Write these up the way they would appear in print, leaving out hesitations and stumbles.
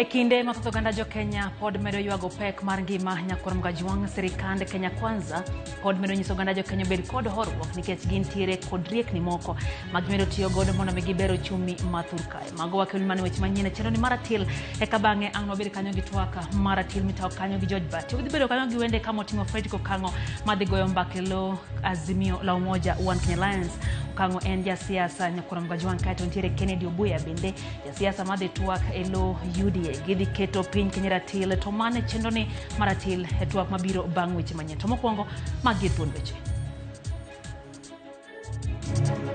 Kinde mathoth oganda jo Kenya pod medo ywago pek mar ngima nyakwar Mgajwang' sirikand Kenya Kwanza pod medo nyiso oganda jo Kenya obed kod horuok nikech gintiere kod riekni moko ma gimedo tiyo godo mondo mi giber uchumi ma thur kae. Mago wakel mana weche manyien e chenro ni mar atil eka bang'e ang' wabed kanyo gi twak mar atil mitawo kanyo gi George Bati. Wadhi bedo kanyo gi wende kama oting'o Fredrick Okang'o madhi goyo mbaka e lo Azimio la Umoja One Kenya Alliance. Okang'o en jasiasa nyakwar Mgajwang' kaeto nitiere Kennedy Obuya bende jasiasa madhi twak e lo UDA. Gidhi keto piny Kenya ratil to mano e chenro ni mar atil e twak mabiro bang' weche manyien. To mokwongo magi e thuond weche.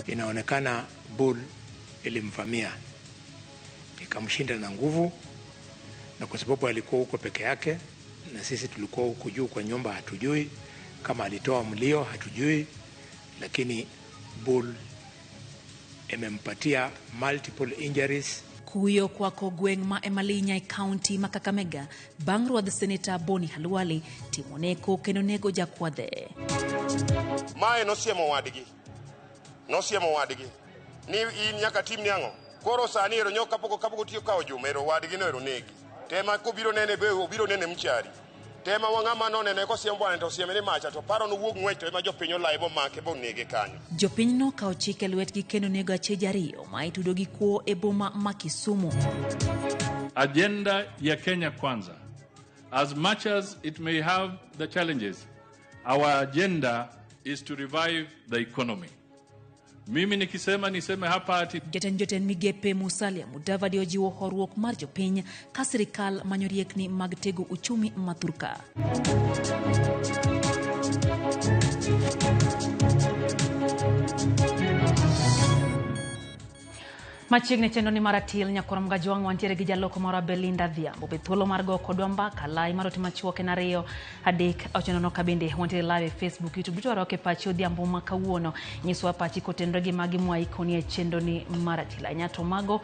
Inaonekana bull ilimvamia ikamshinda na nguvu, na kwa sababu alikuwa huko peke yake na sisi tulikuwa huku juu kwa nyumba, hatujui kama alitoa mlio, hatujui, lakini bull imempatia multiple injuries. Kuyo kwako gweng' ma Emalinya e kaunti ma Kakamega bang' rwadh Seneta Boni Khalwale timo neko kendo nego jakwadhe. Mae nosiemo wadgi. Nosiemo wadgi. Ni in nyaka tim ni ang'o? Koro sani ero nyoka kapok otiyo kawo juma ero wadgi no ero negi. Tema kobiro nene be obiro nene mchari. Tema wang'ama nonene kosiem bwana to osieme ni macha to paro nowuog ng'wech to ema jopiny olaye bomake bonege kanyo. Jopiny nokawo chik e lwetgi kendo nego acheje ariyo ma itudo gi kuo e boma ma Kisumu. Agenda ya Kenya Kwanza, as much as it may have the challenges, our agenda is to revive the economy. Mimi nikisema niseme hapa ati Jatend jotend migepe Musalia Mudavadi ojiwo horuok mar jopiny ka sirikal manyo riekni mag tego uchumi ma thurka. Machiegni chenro ni mar atil nyakwar Mgajwang' wantiere gi jaloko marwa Belinda Adhiambo. Be thuolo mar go kodwa mbaka lai mar ote machuok en 2 3 9 ka bende wantiere live e Facebook, YouTube duto warwako e pachi odhiambo ma kawuono. Nyiswa pachi kotenore gi magi mwaikoni e chenro ni mar atil. Ahinya to mago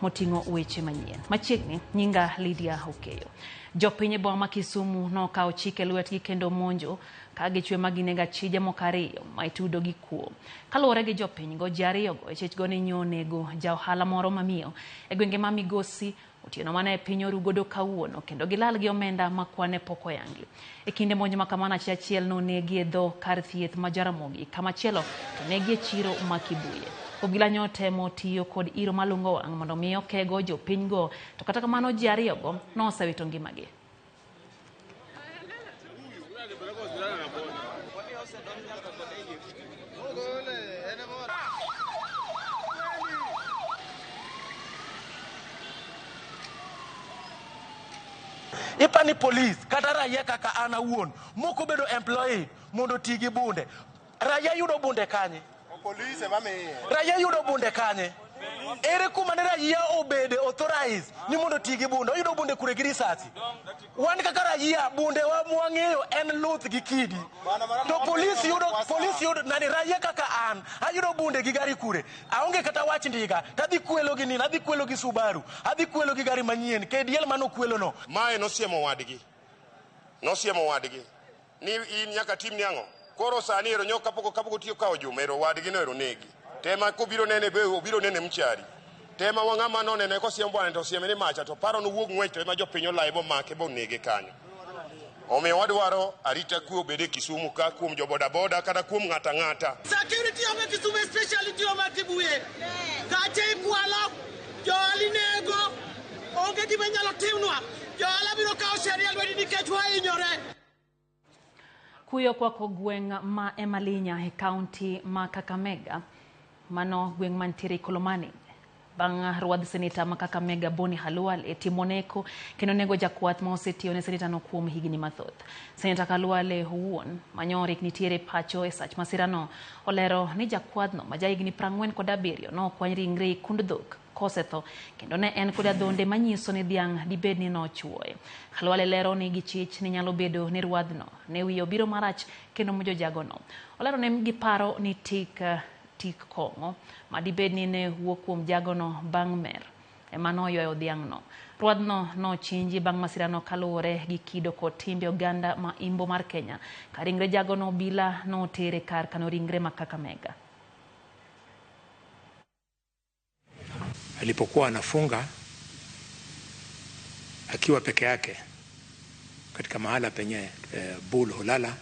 moting'o weche manyien. Machiegni nyinga Lydia Okeyo. Jopiny e boma ma Kisumu nokawo chik e lwetgi kendo monjo ka gichwe ma ginego achije moko ariyo ma itudo gi kuo. Kaluwore gi jopinygo, ji ariyogo e chechgo ni nyonego ja ohala moro mamiyo e gwenge ma Migosi otieno mane piny orugodo kawuono kendo gilal gi omenda ma kwane pok oyangi. E kinde monj ma kamano achiel achiel nonegi e dho kar thieth ma Jaramogi, kamachielo to negi e chiro ma Kibuye. Obila nyo temo tiyo kod iro malungo wang' mondo mi okego jopinygo, to kata kamano ji ariyogo nosewito ngimagi. Ipani police kata raia kaka an awuon moko bedo employee mondo oti gi bunde. Raia yudo bunde kanye? Raia yudo bunde kanye? Ere kuma ne raia obede authorized ni mondo oti gi bunde? Oyudo bunde kure gi risasi? Wan kaka raia bunde wa mwang'eyo en luth gi kidi. To police yudo nani raia kaka an ayudo bunde gi gari kure? Aonge kata wach ndiga tadhi kwelo gi nini, adhi kwelo gi Subaru, adhi kwelo gi gari manyien KDL mano kwelo no. Mae nosiemo wadgi. Nosiemo wadgi. Ni in nyaka tim ni ang'o? Koro sani ero nyoka kapok otiyo kawo juma ero wadgi no ero negi. Tema kobiro nene be obiro nene mchari. Tema wang'ama nonene kosiem bwana to osieme ni macha to paro nowuog ng'wech to ema jopiny olaye bomake bonege kanyo. Omiyo wadwaro arita kwe obed e Kisumu ka kuom jo bodaboda kata kuom ng'ata ng'ata. Security onge Kisumu especially jo ma Kibuye. Gache ikwalo, johala inego, onge gima inyalo timnwa. Johala biro kawo sheria lwetgi nikech wahinyore. Kuyo kwako gweng' ma Emalinya e kaunti ma Kakamega, mano gweng' mantiere Ikolomani. Bang' rwadh seneta ma Kakamega Boni Khalwale timo neko kendo nego jakwath ma osetiyo ne seneta no kuom higni mathoth. Seneta Khalwale owuon manyorik nitiere pacho e sach masirano olero ni jakwadhno ma jahigni 47 nokwany ringre e kund dhok kosetho kendo ne en kod adhonde manyiso ni dhiang' dibed ni nochuoye. Khalwale lero ni gichich ni nyalo bedo ni rwadhno ne wiye obiro marach kendo monjo jagono. Olero ni giparo ni tik kong'o ma dibed ni ne wuok kuom jagono bang' mer ema noywayo dhiang'no. Rwadhno nochinji bang' masirano kaluwore gi kido kod timbe oganda ma imbo mar Kenya. Ka ringre jagono obila notere kar kano ringre ma Kakamega. Alipokuwa anafunga akiwa peke yake katika mahala penye bull hulala.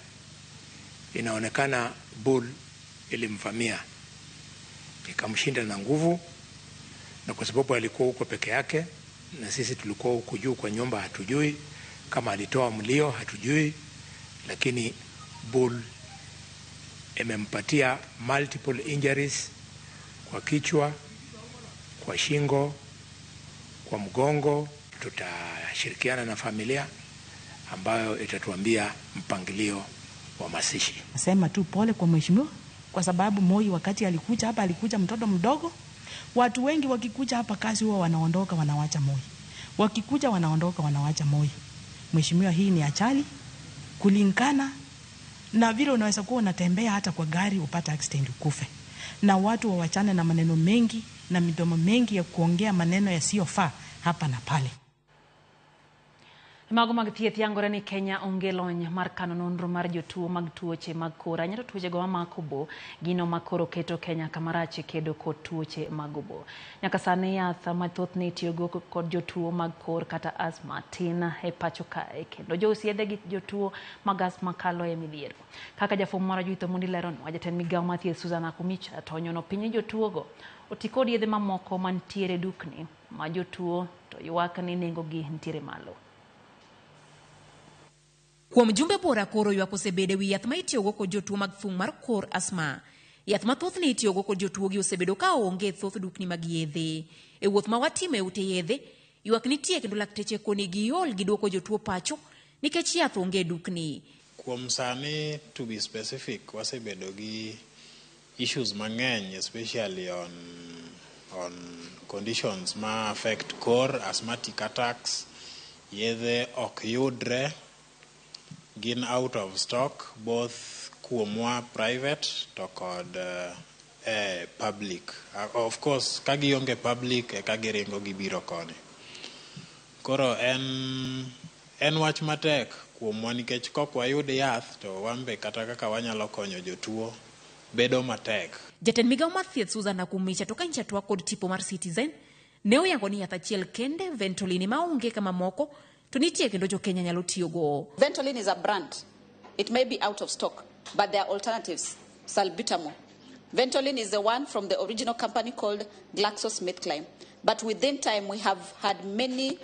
Inaonekana bull ilimvamia ikamshinda na nguvu, na kwa sababu alikuwa huko peke yake na sisi tulikuwa huku juu kwa nyumba, hatujui kama alitoa mlio, hatujui, lakini bull imempatia multiple injuries kwa kichwa, kwa shingo, kwa mgongo. Tutashirikiana na familia ambayo itatuambia mpangilio wa mazishi. Nasema tu pole kwa mheshimiwa, kwa sababu Moi wakati alikuja hapa alikuja mtoto mdogo. Watu wengi wakikuja hapa kazi huwa wanaondoka wanawacha Moi, wakikuja wanaondoka wanawacha Moi. Mheshimiwa, hii ni ajali kulingana na vile unaweza kuwa unatembea hata kwa gari upate accident ukufe. Na watu wawachane na maneno mengi na midomo mengi ya kuongea maneno yasiyofaa hapa na pale. Mago mag thieth yangore ni Kenya onge lony mar kano nonro mar jotuo mag tuoche mag kor ahinya to tuoche go mamako obo, gino ma koro keto Kenya kamarach e kedo kod tuoche mag obo. Nyaka sani yath mathothne itiyogo kod jotuo mag kor kata asthma tin e pacho kae kendo jous yedhe gi jotuo mag asthma kalo e midhiero. Kaka jafwambo marwa Judith Omondi leronwa, jatend migao mar thieth Susan Nakhumicha to onyono piny ni jotuo go oti kod yedhe mamoko mantiere dukni ma jotuo to ywak ni nengo gi nitiere malo. Kuom jumbe buora koro ywak osebedo ewi yath ma itiyogo kod jotuo mag thung' mar kor asthma. Yath ma thothne itiyogo kod jotuo gi osebedo ka onge e thoth dukni mag yedhe. E wuoth ma watimo e ute yedhe, ywak nitie kendo lakteche koni giol gi duoko jotuo pacho nikech yath onge e dukni. Kuom sani, to be specific, wasebedo gi issues mang'eny, especially on conditions ma affect kor, asthmatic attacks. Yedhe ok yudre, gin out of stock, both kuomwa private to kod public. Of course, ka gionge public eka giringo gibiro koni. Koro en wach matek kuomwa nikech kok wayud yath to wan be kata kaka wanyalo konyo jotuo bedo matek. Jatend migao mar thieth Susan Nakhumicha to ka nyicha twak kod tipo mar Citizen ne oyango ni yath achiel kende Ventolin ma onge kama moko to nitie kendo jo Kenya nyalo tiyogo. Ventolin is a brand. It may be out of stock, but there are alternatives. Salbutamol. Ventolin is the one from the original company called GlaxoSmithKline. But within time, we have had many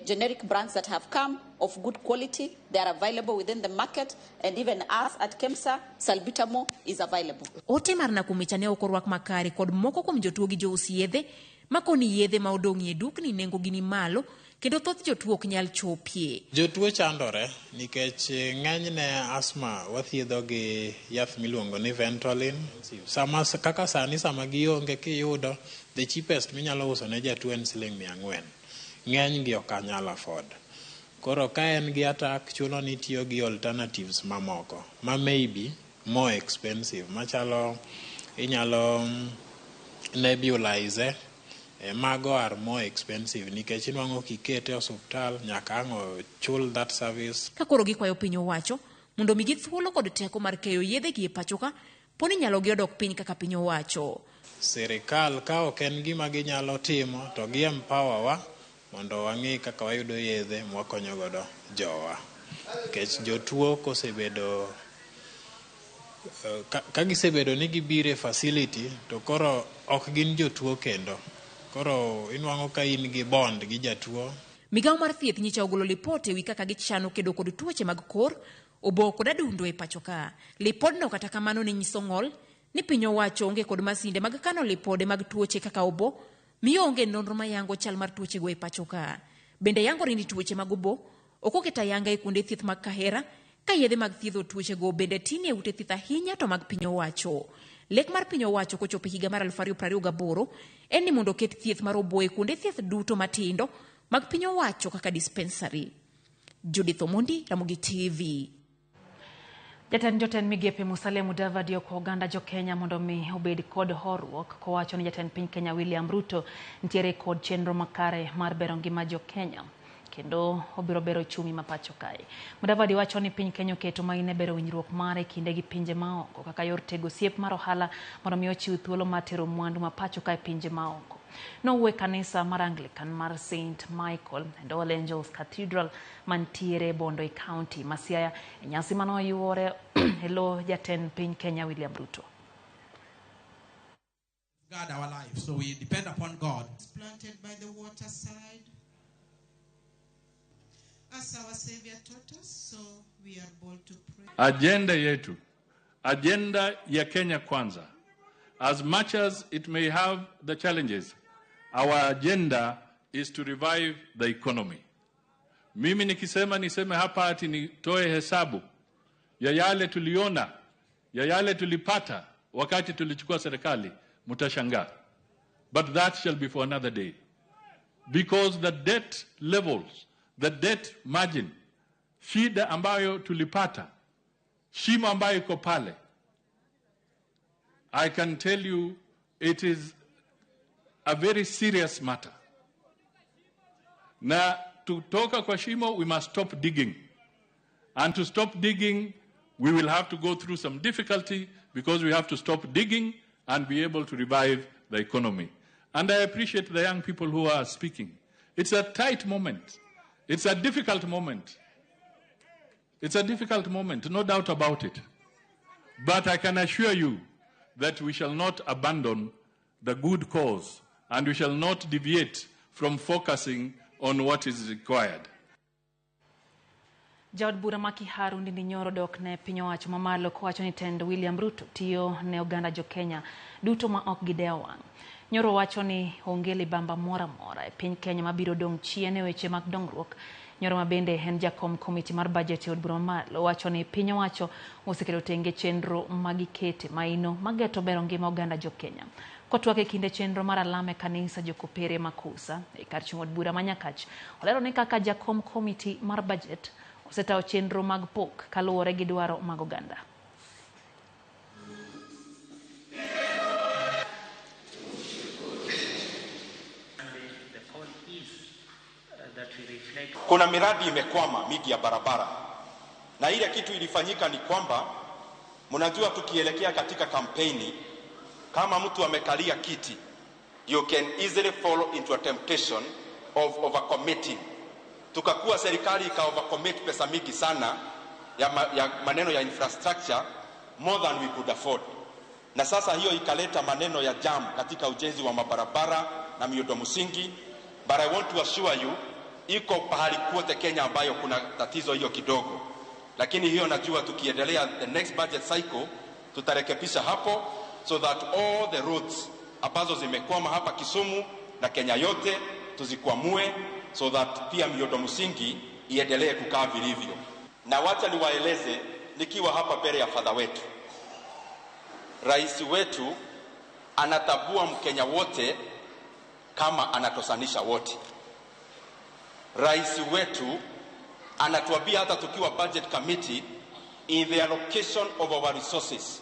generic brands that have come of good quality. They are available within the market, and even us at KEMSA, salbutamol is available. Ote mar Nakhumicha ne ok orwak makare kod moko kuom jotuo gi jous yedhe makoni yedhe ma odong'ie dukni nengo gi ni malo kendo thoth jotuo ok nyal chopie. Jotuo chandore nikech ng'enyne asthma wathiedho gi yath miluongo ni Ventolin. Sama kaka sani sama gionge kiyudo the cheapest minyalo uso ne jatuo en siling 400. Ng'eny gi ok anyal afford. Koro ka en gi attack chuno ni itiyo gi alternatives mamoko ma maybe more expensive machalo inyalo nebulize. Mago are more expensive nikech inwang'o kikete e osuptal nyaka ang' ochul that service. Ka koro gikwayo piny owacho mondo omigi thuolo kod teko mar keyo yedhe gi e pacho ka poni nyalo gi odok piny kaka piny owacho. Sirikal ka ok en gima ginyalo timo to gi empower wa mondo wang'i kaka wayudo yedhe mwakonyo godo jowa. Nikech jotuo kosebedo ka gisebedo ni gibiro e facility to koro ok gin jotuo kendo. Koro inwang'o ka in gi bond gi jatuo. Migawo mar thieth nyicha ogolo lipot ewi kaka gichano kedo kod tuoche mag kor, obo kod adundo e pacho ka. Lipodno kata kamano ne nyiso ng'ol ni piny owacho onge kod masinde mag kano lipode mag tuoche kaka obo, miyo onge nonro mayango chal mar tuochego e pacho ka. Bende yangore ni tuoche mag obo ok oket ayanga e kuonde thieth mag Kahera ka yedhe mag thiedho tuochego bende tin e ute thieth ahinya to mag piny owacho. Lek mar piny owacho kochopo higa mar 2028 en ni mondo oket thieth mar obo e kuonde thieth duto matindo mag piny owacho kaka dispensary. Judith Omondi, Ramogi TV. Jatend jotend migepe Musalia Mudavadi okwayo oganda jo Kenya mondo mi obed kod horuok kowacho ni jatend piny Kenya William Ruto nitiere kod chenro makare mar bero ngima jo Kenya kendo obiro bero uchumi ma pacho kae. Mudavadi wacho ni piny Kenya oketo maine bero winjruok mare kinde gi pinje maoko kaka yor tego osiep mar ohala mondo mi ochiw thuolo mar tero mwandu ma pacho kae pinje maoko. Nowuo e kanisa mar Anglican mar St. Michael and All Angels Cathedral mantiere Bondo e county ma Siaya e nyasi manoyuore e lo jatend piny Kenya William Ruto. Guard our life, so we depend upon God. Planted by the waterside. As our Savior taught us, so we are bold to pray. Agenda yetu, agenda ya Kenya Kwanza, as much as it may have the challenges, our agenda is to revive the economy. Mimi nikisema niseme hapa ati nitoe hesabu ya yale tuliona, ya yale tulipata wakati tulichukua serikali, mtashangaa. But that shall be for another day. Because the debt levels, the debt margin, shida ambayo tulipata, shimo ambayo iko pale, I can tell you it is a very serious matter. Na tutoka kwa shimo, we must stop digging. And to stop digging, we will have to go through some difficulty because we have to stop digging and be able to revive the economy. And I appreciate the young people who are speaking. It's a tight moment. It's a difficult moment. It's a difficult moment, no doubt about it. But I can assure you that we shall not abandon the good cause and we shall not deviate from focusing on what is required. Jaod bura ma Kiharu Ndindi Nyoro dok ne piny owacho mamalo kowacho ni tend William Ruto tiyo ne oganda jo Kenya duto ma ok gidewo wang'. Nyoro wacho ni onge libamba moro amora e piny Kenya mabiro dong' chien e weche mag dongruok. Nyoro ma bende en jakom komiti mar budget e od bura mamalo wacho ni piny owacho oseketo tenge chenro magikete maino mageto bero ngima oganda jo Kenya. Kotwak e kinde chenro mar alam e kanisa Jokopere Makusa e kar chung' od bura ma Nyakach, olero ni kaka jakom komiti mar budget osetawo chenro mag pok kaluwore gi dwaro mag oganda. Kuna miradi imekwama migi ya barabara, na ile kitu ilifanyika ni kwamba, mnajua tukielekea katika kampeni, kama mtu amekalia kiti, you can easily fall into a temptation of overcommitting. Tukakuwa serikali ika overcommit pesa mingi sana ya maneno ya infrastructure more than we could afford. Na sasa hiyo ikaleta maneno ya jam katika ujenzi wa mabarabara na miundo msingi. But I want to assure you, iko pahali kote Kenya ambayo kuna tatizo hiyo kidogo. Lakini hiyo najua tukiendelea the next budget cycle tutarekebisha hapo so that all the roads ambazo zimekwama hapa Kisumu na Kenya yote tuzikwamue so that pia miundo msingi iendelee kukaa vilivyo. Na wacha niwaeleze nikiwa hapa mbele ya fadha wetu. Rais wetu anatabua Mkenya wote kama anatosanisha wote. Rais wetu anatuambia hata tukiwa budget committee, in the allocation of our resources,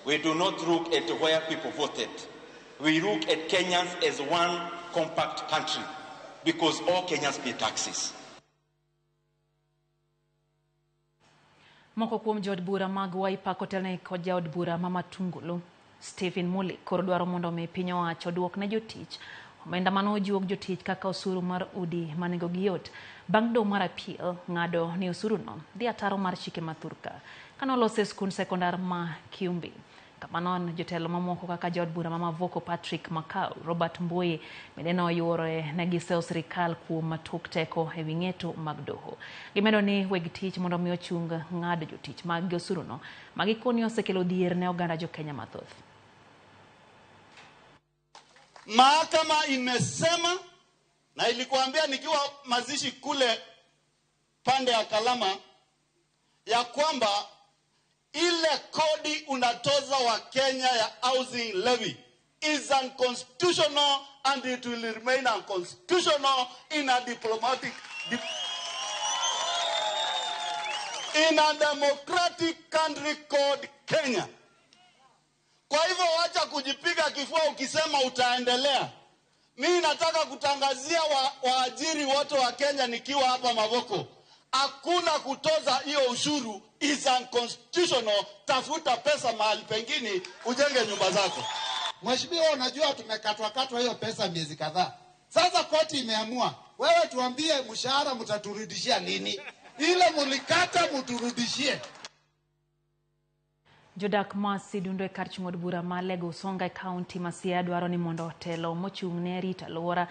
we do not look at where people voted. We look at Kenyans as one compact country because all Kenyans pay taxes. Moko kuom jood bura mag Wiper kotelne kod jaod bura ma Matungulu Stephen Muli koro dwaro mondo mi piny owacho oduok ne jotich omenda mane ojuog jotich kaka osuru mar udi ma nengogi yot bang' doho mar appeal ng'ado ni osuruno dhi ataro mar chike ma thurka kanolose e skund sekondar ma Kiumbi. Kamano jotelo mamoko kaka jaod bura ma Mavoko Patrick Makau, Robert Mbui bende noyuore ne giseyo sirikal kuom tok teko ewi ng'eto mag doho. Gimedo ni weg tich mondo mi ochung ng'ado jotich mag gi osuruno ma gikoni osekelo dhier ne oganda jo Kenya mathoth. Mahakama imesema, na ilikuambia nikiwa mazishi kule pande ya Kalama, ya kwamba ile kodi unatoza wa Kenya ya housing levy is unconstitutional and it will remain unconstitutional in a diplomatic in a democratic country called Kenya. Kwa hivyo wacha kujipiga kifua ukisema utaendelea. Mimi nataka kutangazia waajiri wote wa Kenya nikiwa hapa Mavoko, hakuna kutoza hiyo ushuru, is unconstitutional. Tafuta pesa mahali pengine ujenge nyumba zako. Mheshimiwa, unajua tumekatwa katwa hiyo pesa miezi kadhaa. Sasa koti imeamua, wewe tuambie mshahara mtaturudishia lini? Ile mulikata muturudishie. Jodak ma Sidundo e kar chung' od bura ma Alego Usonga e kaunti ma Siaya dwaro ni mondo telo mochung' ne rito alwora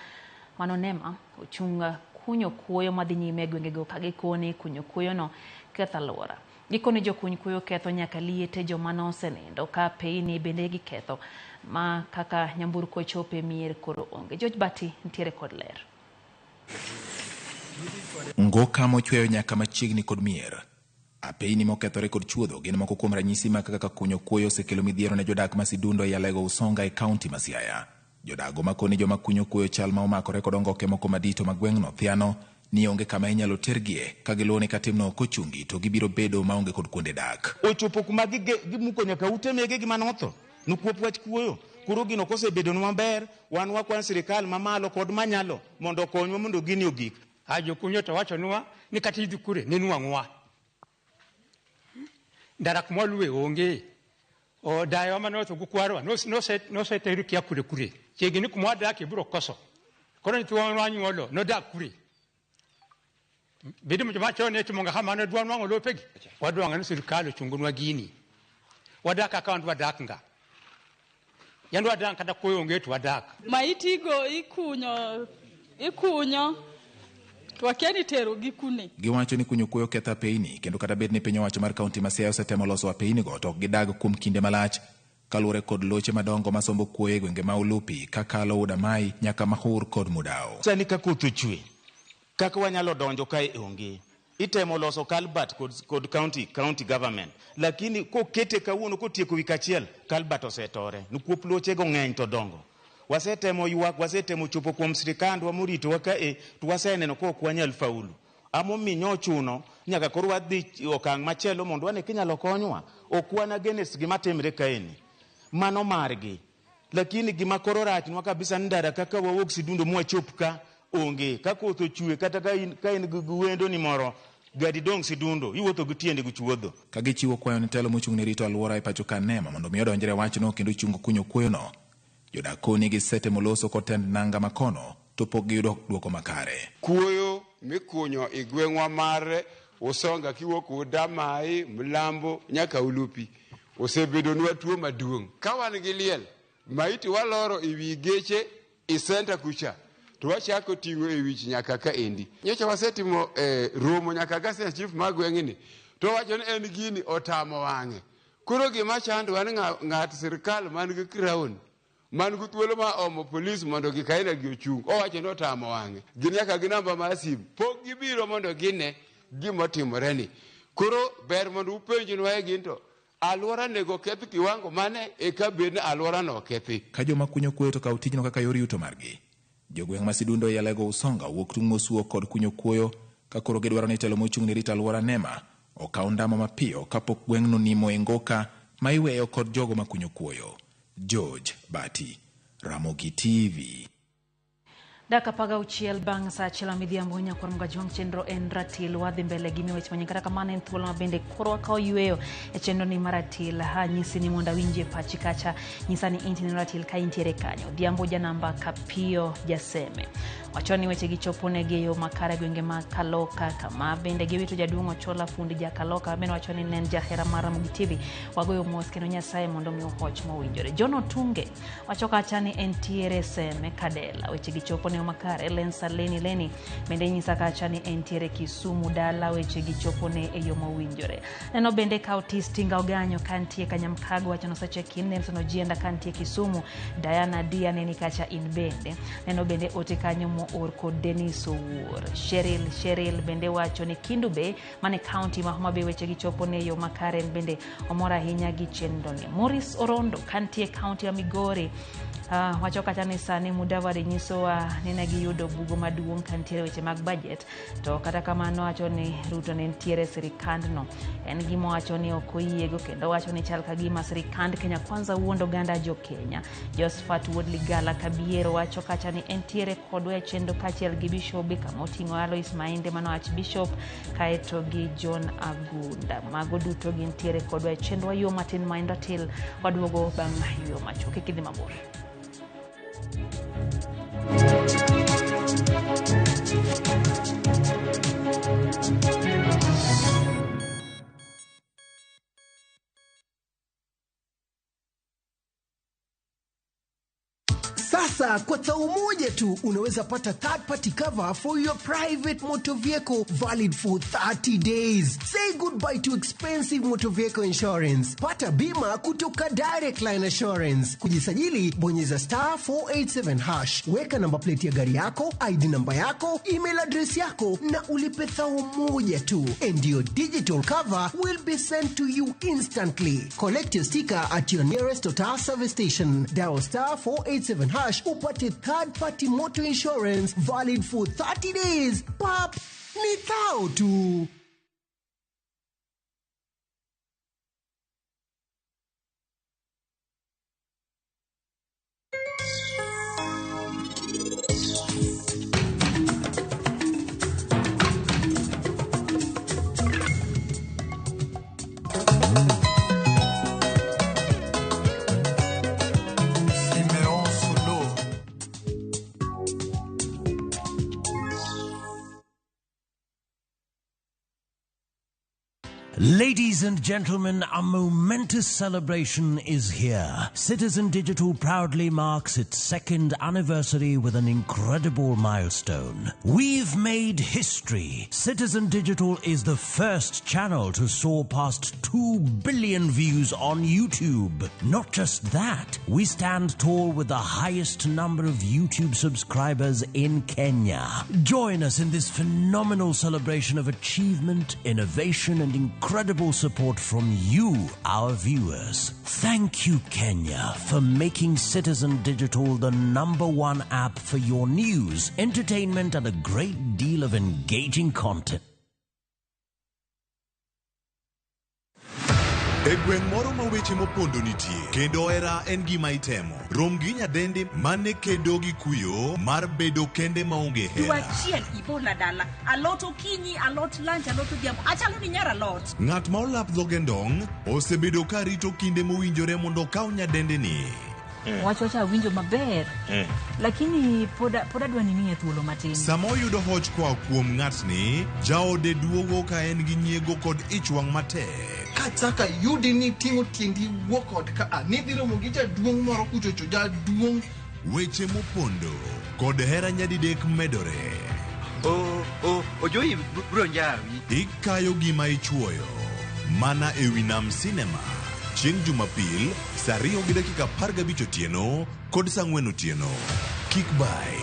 mano NEMA ochung' kunyo kuoyo madhi nyime e gwengego ka gikoni kunyo kuoyono ketho alwora. Gikoni jokuny kuoyo ketho nyaka liete joma nosenindo ka peyni bende giketho ma kaka nyamburko chopo e mier koro onge. George Bati nitiere kod ler. Ngoka mochweyo nyaka machiegni kod mier. Apeyni mokethore kod chuodho gin moko kuom ranyisi mag kaka kunyo kuoyo osekelo midhiero ne jodak ma Sidundo e Alego Usonga e kaunti ma Siaya. Jodago makoni joma kunyo kuoyo chal ma omakore kod ongoke moko madito mag gweng'no thiano ni onge kama inyalo tergie ka giluwo ni ka timno ok ochungi to gibiro bedo maonge kod kuonde dak. Ochopo kuma gimuko nyaka ute mege mane otho nikwop wach kuoyo. Koro gino kosebedonwa maber, wan wakwan sirikal mamalo kod manyalo mondo okonywa mondo gini ogik. Jokunyo to wachonwa ni kata idhi kure ne nwang'wa. Ndara kuma waluwe onge. Dayowa mane otho gi kwarwa noseter kia kure kure. Chiegni kuma wadakie biro koso. Koro nyithiwa manyuolo nodak kure. Bedo joma chon ne timo kamano dwa nwang'o lopegi. Wadwang'o ni sirikal ochungnwa gini. Wadak kaka wan wadak nga. Yand wadak kata kuoyo onge to wadak. Maitigo ikunyo to wakia ni tero gi kune. Giwacho ni kunyo kuoyo ketho apeyni kendo kata bed ni piny owacho mar kaunti ma Siaya osetemo loso apeynigo to ok gidag kuom kinde malach kaluwore kod loche madongo masombo kuoyo e gwenge ma Ulupi kakalo Udamai nyaka Mahur kod Mudao. Sani ka koth ochwe, kaka wanyalo donjo kae onge. Itemo loso culvert kod county government. Lakini kokete kawuono kotieko wik achiel, culvert osetore. Nikwop lochego ng'eny to dongo. Wasetemo ywak, wasetemo chopo kuom sirikandwa moritowa kae, to waseneno ka ok wanyal faulu. Amomiyo nyochuno nyaka koro wadhi okang' machielo mondo wane kinyalo konywa. Ok wan against gima timre kaeni. Mano margi. Lakini gima koro rachnwa kabisa ni ndara kaka wawuok Sidundo mwachop ka onge. Ka koth ochwe kata ka in gi wendo ni moro, gadi dong' Sidundo, iwuotho gi tiendi gi chuodho. Ka gichiwo kwayo ne telo mochung' ne rito alwora e pacho ka NEMA mondo mi odonjre wachno kendo chung kunyo kuoyono. Jodak koni gisetemo loso kod tend nanga makono to pok giyudo dwoko makare. Kuoyo mikunyo e gweng'wa mar Usonga kiwuok Udamai, Mlambo nyaka Ulupi osebedonwa tuo maduong'. Ka wan gi liel, maiti waloro e wi geche e senta kucha to wachako ting'o e wich nyaka kaendi. Nyocha wasetimo romo nyaka ga chief mar gweng'ni to wacho ni en gini otamo wang'e. Koro gima chandowa ni ng'at sirikal man gi crown man gi thuolo ma omo polis mondo gikaina gi ochung', owacho ni otamo wang'e. Gin nyaka gi namba mar simu, pok gibiro mondo gine gima otimore ni. Koro ber mondo upenjnwa e gin to alwora nego keth kiwango mane eka bed ni alwora no okethi. Ka joma kunyo kuoyo to kawo tijno kaka yor yuto margi. Jogweng' ma Sidundo e Alego Usonga wuok tung' mosuo kod kunyo kuoyo ka koro gidwaro ni telo mochung' ne rito alwora NEMA okaw ndamo mapiyo kapok gweng'no nimo e ngoka ma iweyo kod jogo ma kunyo kuoyo. George Bati, Ramogi TV. Dakika 16 bang' saa 1 midhiambo nyakwar Mgajwang' chenro en ratil. Wadhi mbele gi weche manyien, kata kamano en thuolo ma bende koro wakawo yweyo e chenro ni mar ratil. Ha nyisi ni mondo awinjie pachi kacha, nyisa ni intineno ratil ka intiere kanyo. Odhiambo janamba Kapiyo Jaseme wacho ni weche gi chopo negi e yo makare gwenge mag Kaloka, kama bende giwito jaduong' Ochola fundi ja Kaloka bende wacho ni ne en jahera mar Ramogi TV. Wagoyo mos kendo Nyasaye mondo mi ohoch mowinjore. John Otunge wacho kacha ni entiere Seme Kadela, weche gi chopo ne makare. Lensa Leni bende nyisa kacha ni entiere Kisumu dala, weche gi chopo ne e yo mowinjore. Neno bende ka Otis Tinga Oganyo kantie Kanyamkago wacho nosecheck in. Nelson Ojienda kantie Kisumu, Diana Dia neni kacha in bende. Neno bende ote kanyo moor kod Dennis Owuor. Cheryl bende wacho ni Kindu Bay mane county ma Homa Bay weche gi chopo ne yo makare, en bende omor ahinya gi chenro ni. Maurice Orondo kantie county ya Migori wacho kata ni sani Mudavadi nyisowa ni ne giyudo bugo maduong' kantiere weche mag budget, to kata kamano wacho ni Ruto ne nitiere sirikandno. En gima wacho ni ok oyiego kendo wacho ni chal ka gima sirikand Kenya Kwanza wuondo oganda jo Kenya. Josephat Wuod Ligala Kabiero wacho kacha ni entiere kodwa e chenro kaachiel gi bishobe kama oting'o Alois Mainde mano Archbishop kaeto gi John Agunda. Mago duto gintiere kodwa e chenro wayuo matin Maindo Til waduogo bang' yueyo machuok. Kik idhi mabor. Sasa kwa tau moja tu unaweza pata third party cover for your private motor vehicle valid for 30 days. Say goodbye to expensive motor vehicle insurance. Pata bima kutoka Direct Line Assurance. Kujisajili, bonyeza star 487 hash. Weka namba plate ya gari yako, ID namba yako, email address yako na ulipe thao moja tu. And your digital cover will be sent to you instantly. Collect your sticker at your nearest Total service station. Dial star 487 hash upate third party motor insurance valid for 30 days. Pap, ni thao tu. Simeon Solo. Ladies and gentlemen, a momentous celebration is here. Citizen Digital proudly marks its second anniversary with an incredible milestone. We've made history. Citizen Digital is the first channel to soar past 2 billion views on YouTube. Not just that, we stand tall with the highest number of YouTube subscribers in Kenya. Join us in this phenomenal celebration of achievement, innovation, and incredible support from you, our viewers. Thank you, Kenya, for making Citizen Digital the #1 app for your news, entertainment, and a great deal of engaging content. E gweng' moro ma weche mopondo nitie, kendo hera en gima itemo. Rom gi nyadendi mane kedo gi kuyo mar bedo kende maonge Dwe hera. achiel ibola dala alot okinyi alot lunch alot odhiambo achalo ni nyar alot Ng'at ma olap dhoge ndong' osebedo ka rito kinde mowinjore mondo okaw nyadendini. Wach wacha awinjo maber lakini pod pod adwa ni miye thuolo matin. Sama oyudo hoch koa kuom ng'atni, jaode duogo ka en gi nyiego kod ich wang' matek. Kachaka yudi ni ting'o tiendi wuok ot ka a nidhi romo gi jaduong' moro kuchocho jaduong' Weche mopondo kod hera nyadidek medore. Ojoyi bro njawi. Ikayo gima ichuoyo mana ewi Nam Cinema chieng' Jumapil saa 2:15 otieno kod saa 4 otieno. Kik bai.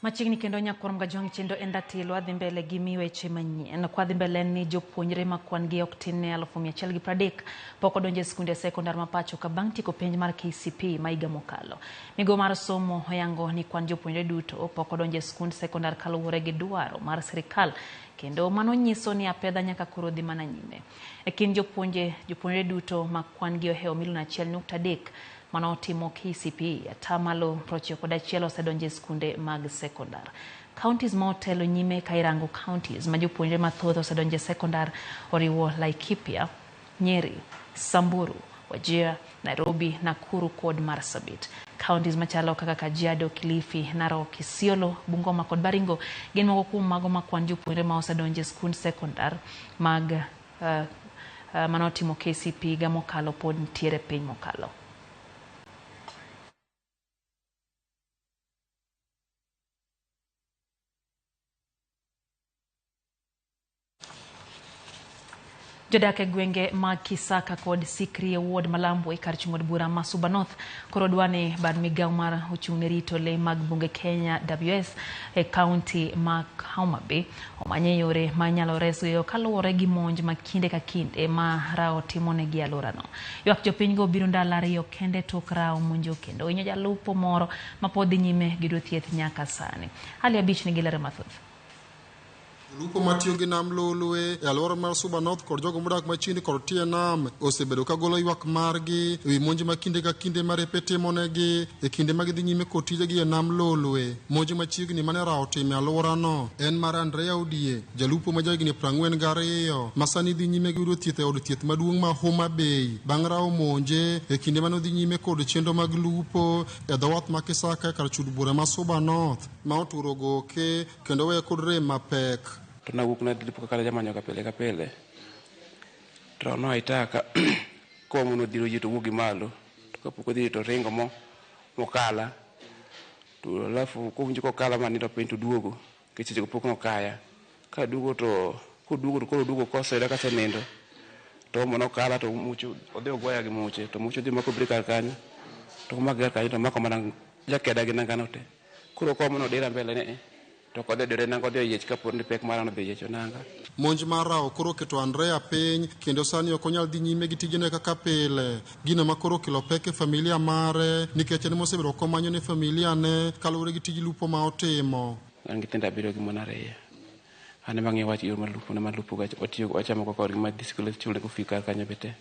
Machiegni kendo nyakwar Mgajwang' chenro en ratilo adhi mbele gi mi weche manyien. Kwa dhi mbele en ni jopuonjre ma kwan gi ok tin ne 130,000 pok odonjo e skunde sekondar ma pacho ka bang' tieko penj mar KCPE ma higa mokalo. Migawo mar somo oyango ni kwan jopuonjre duto pok odonjo e skund sekondar kaluwore gi dwaro mar sirikal kendo mano nyiso ni apedha nyaka koro dhi mana nyime. E kind jopuonje jopuonjre duto ma kwan gi ohewo milion 1.3 manotimo KCPE 91% osedonjo e skunde mag sekondar. Counties ma otelo nyime ka irango counties ma jopuonjre mathoth osedonjo e sekondar oriwo Laikipia, Nyeri, Samburu, Wajir, Nairobi, Nakuru kod Marsabit. Counties machalo kaka Kajiado, Kilifi, Narok, Isiolo, Bungoma kod Baringo gin moko kuom mago ma kwan jopuonjre ma osedonjo e skund sekondar mag manotimo KCPE higa mokalo pod nitiere piny mokalo. Jodak e gwenge mag Kisaka kod Sikri e ward Malambwe kar chung' od bura ma Suba North koro dwa ni bad migawo mar ochung' ne rito lee mag bunge Kenya WS e kaunti ma Homa Bay omanye yore ma inyalo resgo kaluwore gi monj ma kinde ka kinde ma rao timonegi e alworano. Ywak jopinygo biro ndalo ariyo kende tok rao monjo kendo hinyo jalupo moro ma pod dhi nyime gi yudo thieth nyaka sani. Hali abich nigi ler mathoth. Jolupo matiyo gi nam Lolwe e alwora mar Suba North kod jogo modak machiegni kod tie nam osebedo ka golo ywak margi ewi monj ma kinde ka kinde ma repe timonegi e kinde ma gidhi nyime kod tijegi e nam Lolwe. Monj machiegni mane rawo otimo e alworano en mar Andrea Odie, jalupo ma jahigni 42 ma sani dhi nyime gi yudo thieth e od thieth maduong' ma Homa Bay bang' rawo monje e kinde mane odhi nyime kod chenro mag lupo e dho wath ma Kisaka e kar chud bura ma Suba North ma oturo goke kendo weye kod rem mapek. To nawuok nadhi lupo kaka jamanyoga pile ka pile. To noaitaka komo nodhiro yie to owuok gi malo. To kapok odhiro to oringo mokala. To alafu kowinjo kokala manindo piny to oduogo. Nikech sechego pok nokaya. Kaduogo to koduogo to koro oduogo koseyuda kasenindo. To omo nokala to muche odhi ogoya gi muche. To muche odhi omako brek kar kanyo. To komako kar kanyo to omako mana jakeda gi nangano te. Koro komo nodira mbele ne. To ok odhi odire nanga odhi oyiech kapo ni pek mara nodhi oyiecho nanga. Monj mar rawo koro oketo Andrea piny kendo sani ok onyal dhi nyime gi tijene kaka pile. Gino ma koro okelo pek e familia mare nikech en mosebedo komanyo ne familia ne kaluwore gi tij lupo ma otimo. An gi nyithindo 7 gi mon 2. An ema ang'iyo wach yor mar lupo ne lupo ga watiyo wachamo go kodgi ma dhi sikul chule go fee kar kanyo be te.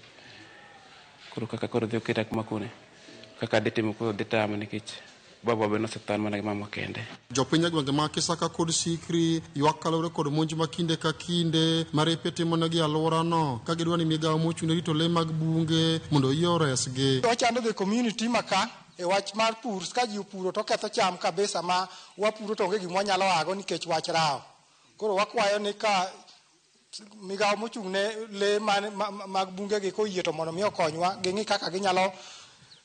Koro kaka koro dhi oketa kuma kone. Kaka adhi timo koro dhi tama nikech baba be nosethan mana gi mama kende. Jopiny e gwenge ma Kisaka kod Sikri ywak kaluwore kod monj ma kinde ka kinde ma repe timonegi e alworano ka gidwa ni migawo mochung' ne rito lee mag bunge mondo oyie oresgi. Wachando the community maka e wach mar pur, ka ji opuro to ketho cham kabisa ma wapuro to onge gima wanyalo ago nikech wach rawo. Koro wakwayo ni ka migawo mochung' ne lee mag bunge gi koyie to mondo mi okonywa ging'i kaka ginyalo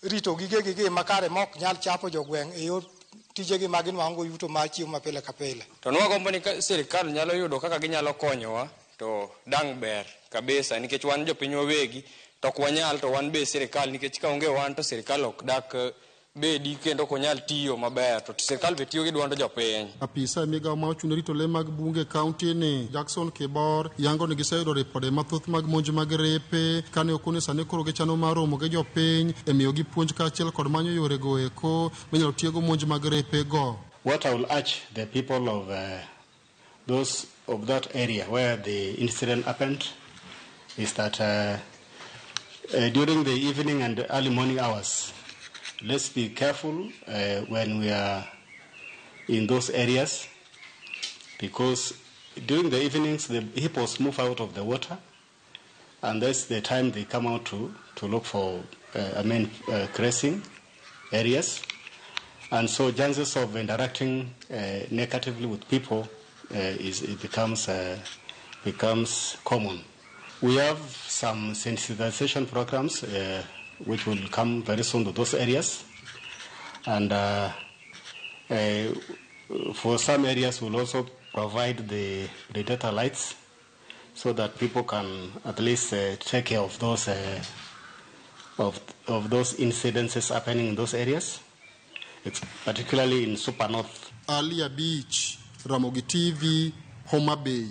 rito gigegi makare ma ok nyal chapo jogweng' e yor tijegi ma ginwang'o yuto mar chiemo ma pile ka pile. To nwagombo ni sirikal nyalo yudo kaka ginyalo konyowa to dang' ber kabisa nikech wan jopiny wawegi to ok wanyal to wan be sirikal nikech ka onge wan to sirikal ok dak bedi kendo ok onyal tiyo maber to sirikal be tiyo gi duond jopiny. Apisa e migawo ma ochung' ne rito lee mag bunge e kaunti ni Jackson Kibor yango ni giseyudo ripode mathoth mag monj mag repe kane okone sani koro gichano mar romo gi jopiny e miyogi puonj kaachiel kod manyo yore go eko minyalo tiego monj mag repe go. What I will urge the people of those of that area where the incident happened is that during the evening and early morning hours, let's be careful when we are in those areas, because during the evenings the hippos move out of the water, and that's the time they come out to look for grazing areas, and so chances of interacting negatively with people becomes common. We have some sensitization programs which will come very soon to those areas, and for some areas we'll also provide the predator lights so that people can at least take care of those of those incidences happening in those areas, it's particularly in Super North. Alia Beach, Ramogi TV, Homa Bay.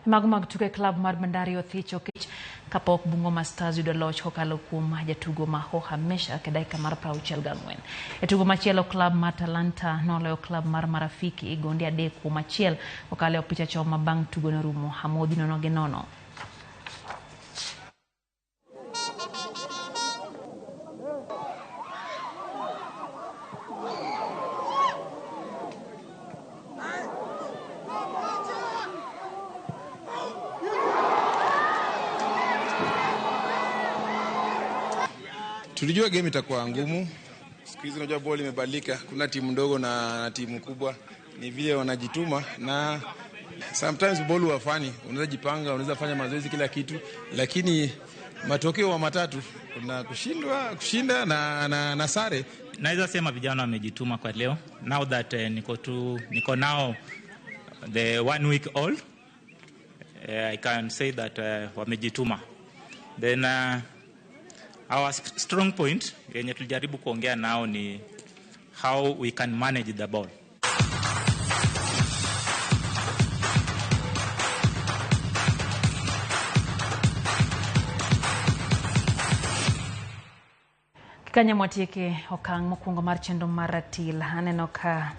Mago mag tuke klab mar Bandari othicho kech kapok Bungoma Stars yudo loch kokalo kuom jatugo ma Hoha Meshack e dakika mar 64. E tugo machielo klab mar Talanta noloyo klab mar Marafiki gonde 3-1 kokalo e opich achoma bang' tugo norumo amodhi 0-0. Tulijua game itakuwa ngumu. Siku hizi unajua ball imebadilika, kuna timu ndogo na timu kubwa, ni vile wanajituma na sometimes ball huwa funny, unaweza jipanga, unaweza fanya mazoezi kila kitu, lakini matokeo wa matatu kuna kushindwa, kushinda na sare. Naweza sema vijana wamejituma kwa leo. Now that niko now the 1 week old, I can say that wamejituma. Then our strong point yenye tulijaribu kuongea nao ni how we can manage the ball. Kanya mwatieke okang' mokwongo mar chenro mar ratil. Aneno ka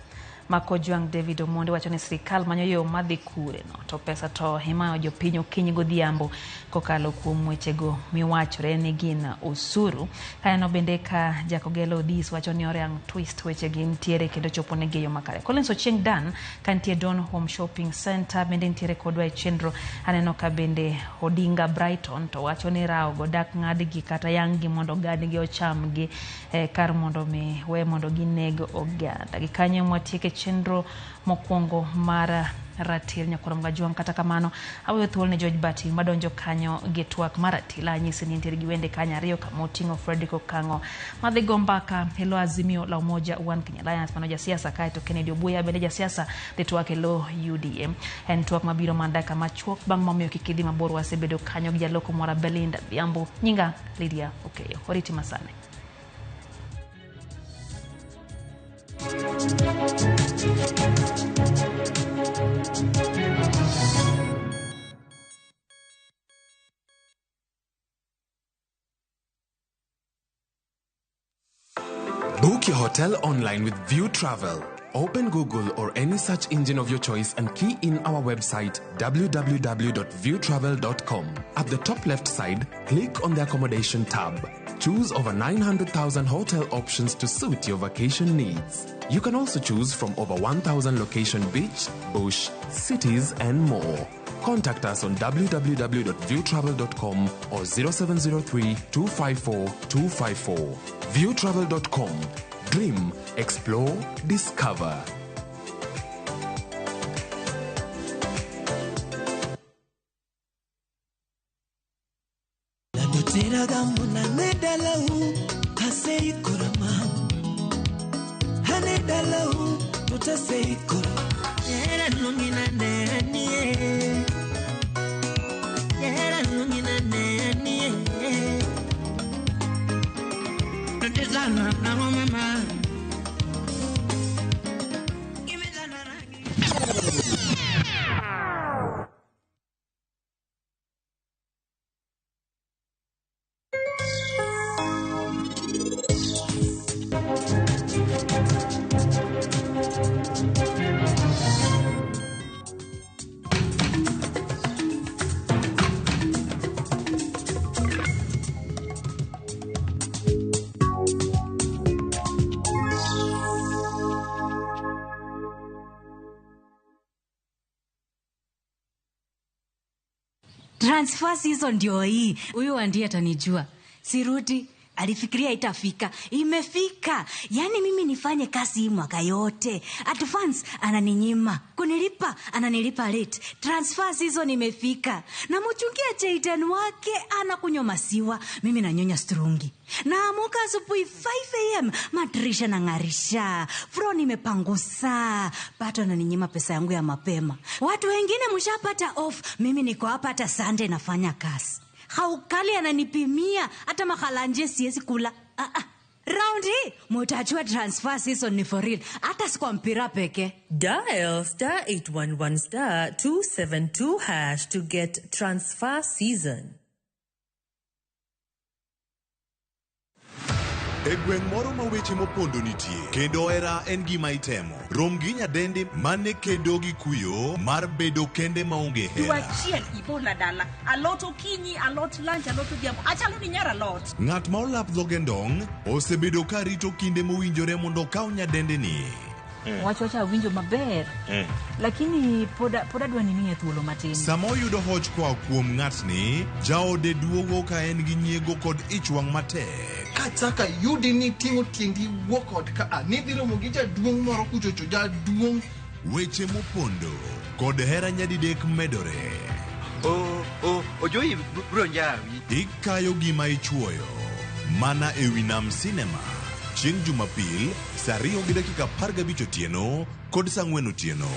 Makojwang' David Omondi wacho ni sirikal manyo yo madhi kure no to pesa to imayo jopiny okinyi godhiambo kokalo kuom wechego miwachore ni gin osuru. Kaneno bende ka Jakogelo Odhis wacho ni Oriang' twist wechegi nitiere kendo chopo negi e yo makare. Collins Ochieng' Dan ka nitie Don Home Shopping Center bende nitiere kodwa e chenro. Aneno ka bende Odinga Brighton to wacho ni rawo go dak ng'adgi kata yang' gi mondo ogandgi ochamgi kar mondo mi we mondo gineg oganda. Gi kanyo mwatieke chenro mokwongo mar ratil nyakwar Mgajwang'. Kata kamano aweyo thuolo ne George Bati madonjo kanyo gi twak mar ratil. Anyisi ni nitiere gi wende kanyo ariyo kama oting'o Fredrick Okang'o madhi go mbaka e lo Azimio la Umoja One Kenya Alliance mano jasiasa, kaeto Kennedy Obuya bende jasiasa dhi twak e lo UDA. En twak mabiro mana dakika machuok bang' momiyo kik idhi mabor, wasebedo kanyo gi jaloko mora Belinda Dhiambo. Nyinga Lydia Okeyo. Oriti masane. Book your hotel online with View Travel. Open Google or any search engine of your choice and key in our website www.viewtravel.com. At the top left side, click on the accommodation tab. Choose over 900,000 hotel options to suit your vacation needs. You can also choose from over 1,000 location beach, bush, cities, and more. Contact us on www.viewtravel.com or 0703 254 254. Viewtravel.com. Dream, explore, discover. Transfer season ndio hii. Huyu ndiye atanijua. Sirudi, alifikiria itafika. Imefika. Yaani mimi nifanye kazi hii mwaka yote. Advance ananinyima. Kunilipa ananilipa late. Transfer season imefika. Na mchungia Jayden wake anakunywa masiwa, mimi nanyonya strungi. Naamuka asubuhi 5 am, madirisha nang'arisha, floor nimepangusa, bado ananinyima pesa yangu ya mapema. Watu wengine mshapata off, mimi niko hapa hata Sunday nafanya kazi. Haukali ananipimia, hata makalanje siwezi kula. Round hii mutajua transfer season ni for real, hata si kwa mpira peke. Dial star 811 star 272 hash to get transfer season. E gweng' moro ma weche mopondo nitie, kendo hera en gima itemo. Rom gi nyadendi mane kedo gi kuyo mar bedo kende maonge hera. Dwe achiel ibola dala, alot okinyi, alot lunch, alot odhiambo, achalo ni nyar alot. Ng'at ma olap dhoge ndong' osebedo ka rito kinde mowinjore mondo okaw nyadendini. Wacho winjo maber. Lakini pod adwa ni miye thuolo matin. Sama oyudo hoch koa kuom ng'atni, jaode duogo ka en gi nyiego kod ich wang' matek. Kachaka yudi ni ting'o tiendi wuok ot ka a nidhi romo gi jaduong' moro kuchocho jaduong'. Weche mopondo kod hera nyadidek medore. Ojoyi bro njawi. Ikayo gima ichuoyo mana ewi Nam Cinema. Chieng' Jumapil saa 2:15 otieno kod saa 4 otieno.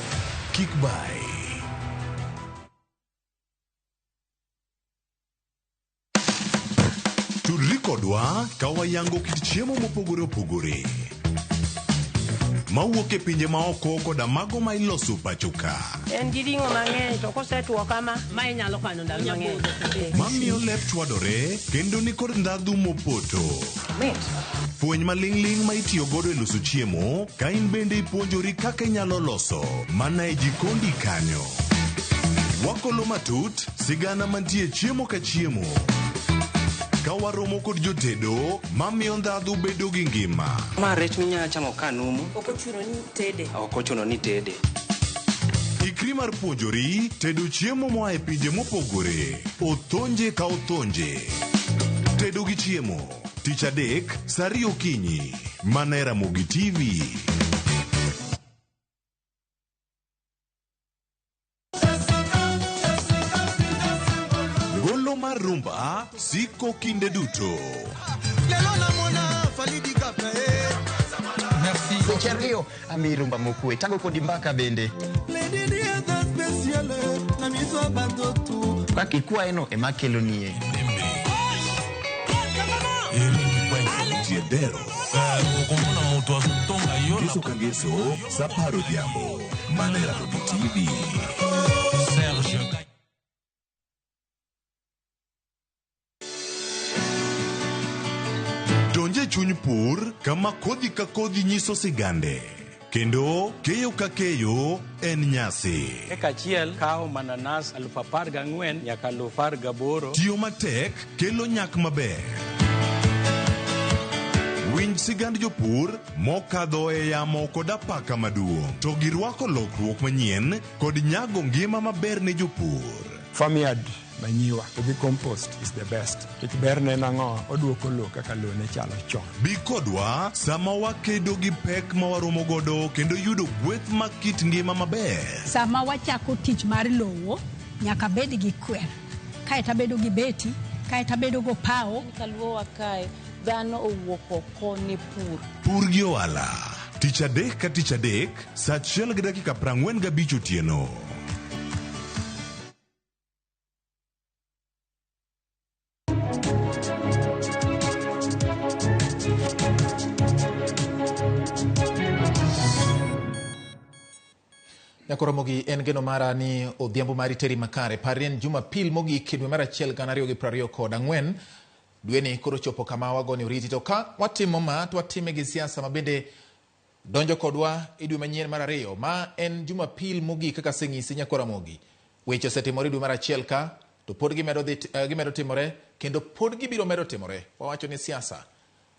Kik bai. Tudri kodwa ka wayango kit chiemo mopogore opogore mawuok e pinje maoko koda mago ma iloso pacho ka. En gi ring'o mang'eny to kosetuo kama, ma inyalo kano ndalo mang'eny. Mamiyo lep chwadore kendo ni kod ndhadhu mopoto. Mit. Fweny maling'ling' ma itiyo godo e loso chiemo ka in bende ipuonjori kaka inyalo loso mana e jikondi kanyo. Wakolo matut sigana mantie chiemo ka chiemo. Ka waromo kod jotedo mamiyo ndhadhu bedo gi ngima. Ma rech minyalo chamo ka numu. Ok ochuno ni tede. Ok ochuno ni tede. Ikri mar puonjori tedo chiemo moa e pinje mopogore. Othonje ka othonje. Tedo gi chiemo. Tich adek, saa ariyo okinyi. Mana e Ramogi TV. Ngolo mar rumba siko kinde duto. Weche ariyo ami rumba mokwe tago kodi mbaka bende kaka ikwayeno ema kelonie Jiedero. Ngeso ka ngeso, saa apar odhiambo. Mana e Ramogi TV. Donj e chuny pur kama kodhi ka kodhi nyiso sigande. Kendo keyo ka keyo en nyasi. Eka achiel kawo mananas 14,000 nyaka 18,000. Tiyo matek kelo nyak maber. Winj sigand jopur mokadho e yamo kod apaka maduong' to girwako lokruok manyien kod nyago ngima maber ne jopur. Farmyard manyiwa to gi compost is the best. Nikech berne en ang'o? Oduoko lowo kaka lowo ne chalo chon. Bi kodwa sama wakedo gi pek ma waromo godo kendo yudo gweth mag kit ngima maber. Sama wachako tich mar lowo, nyaka bed gi kwer. Kaeto abedo gi beti, kaeto abedo go pawo. Kaluowa kae, dhano owuok oko ne pur. Pur gi ohala. Tich adek ka tich adek, saa achiel gi dakika 45 otieno. Nyakoromogi en geno mara ni odhiambo mari teri makare. Par en Jumapil mogik e dwe mar achiel gana ariyo gi piero ariyo kod ang'wen. Dweni koro chopo kama wagone oriti to ka watimo ma to watime gi siasa ma bende donjo kodwa e dwe manyien mar ariyo ma en Jumapil mogik kaka aseng'isi Nyakoromogi. Weche osetimore dwe mar achiel ka to pod gimedo dhi gimedo timore kendo pod gibiro medo timore. Wawacho ni siasa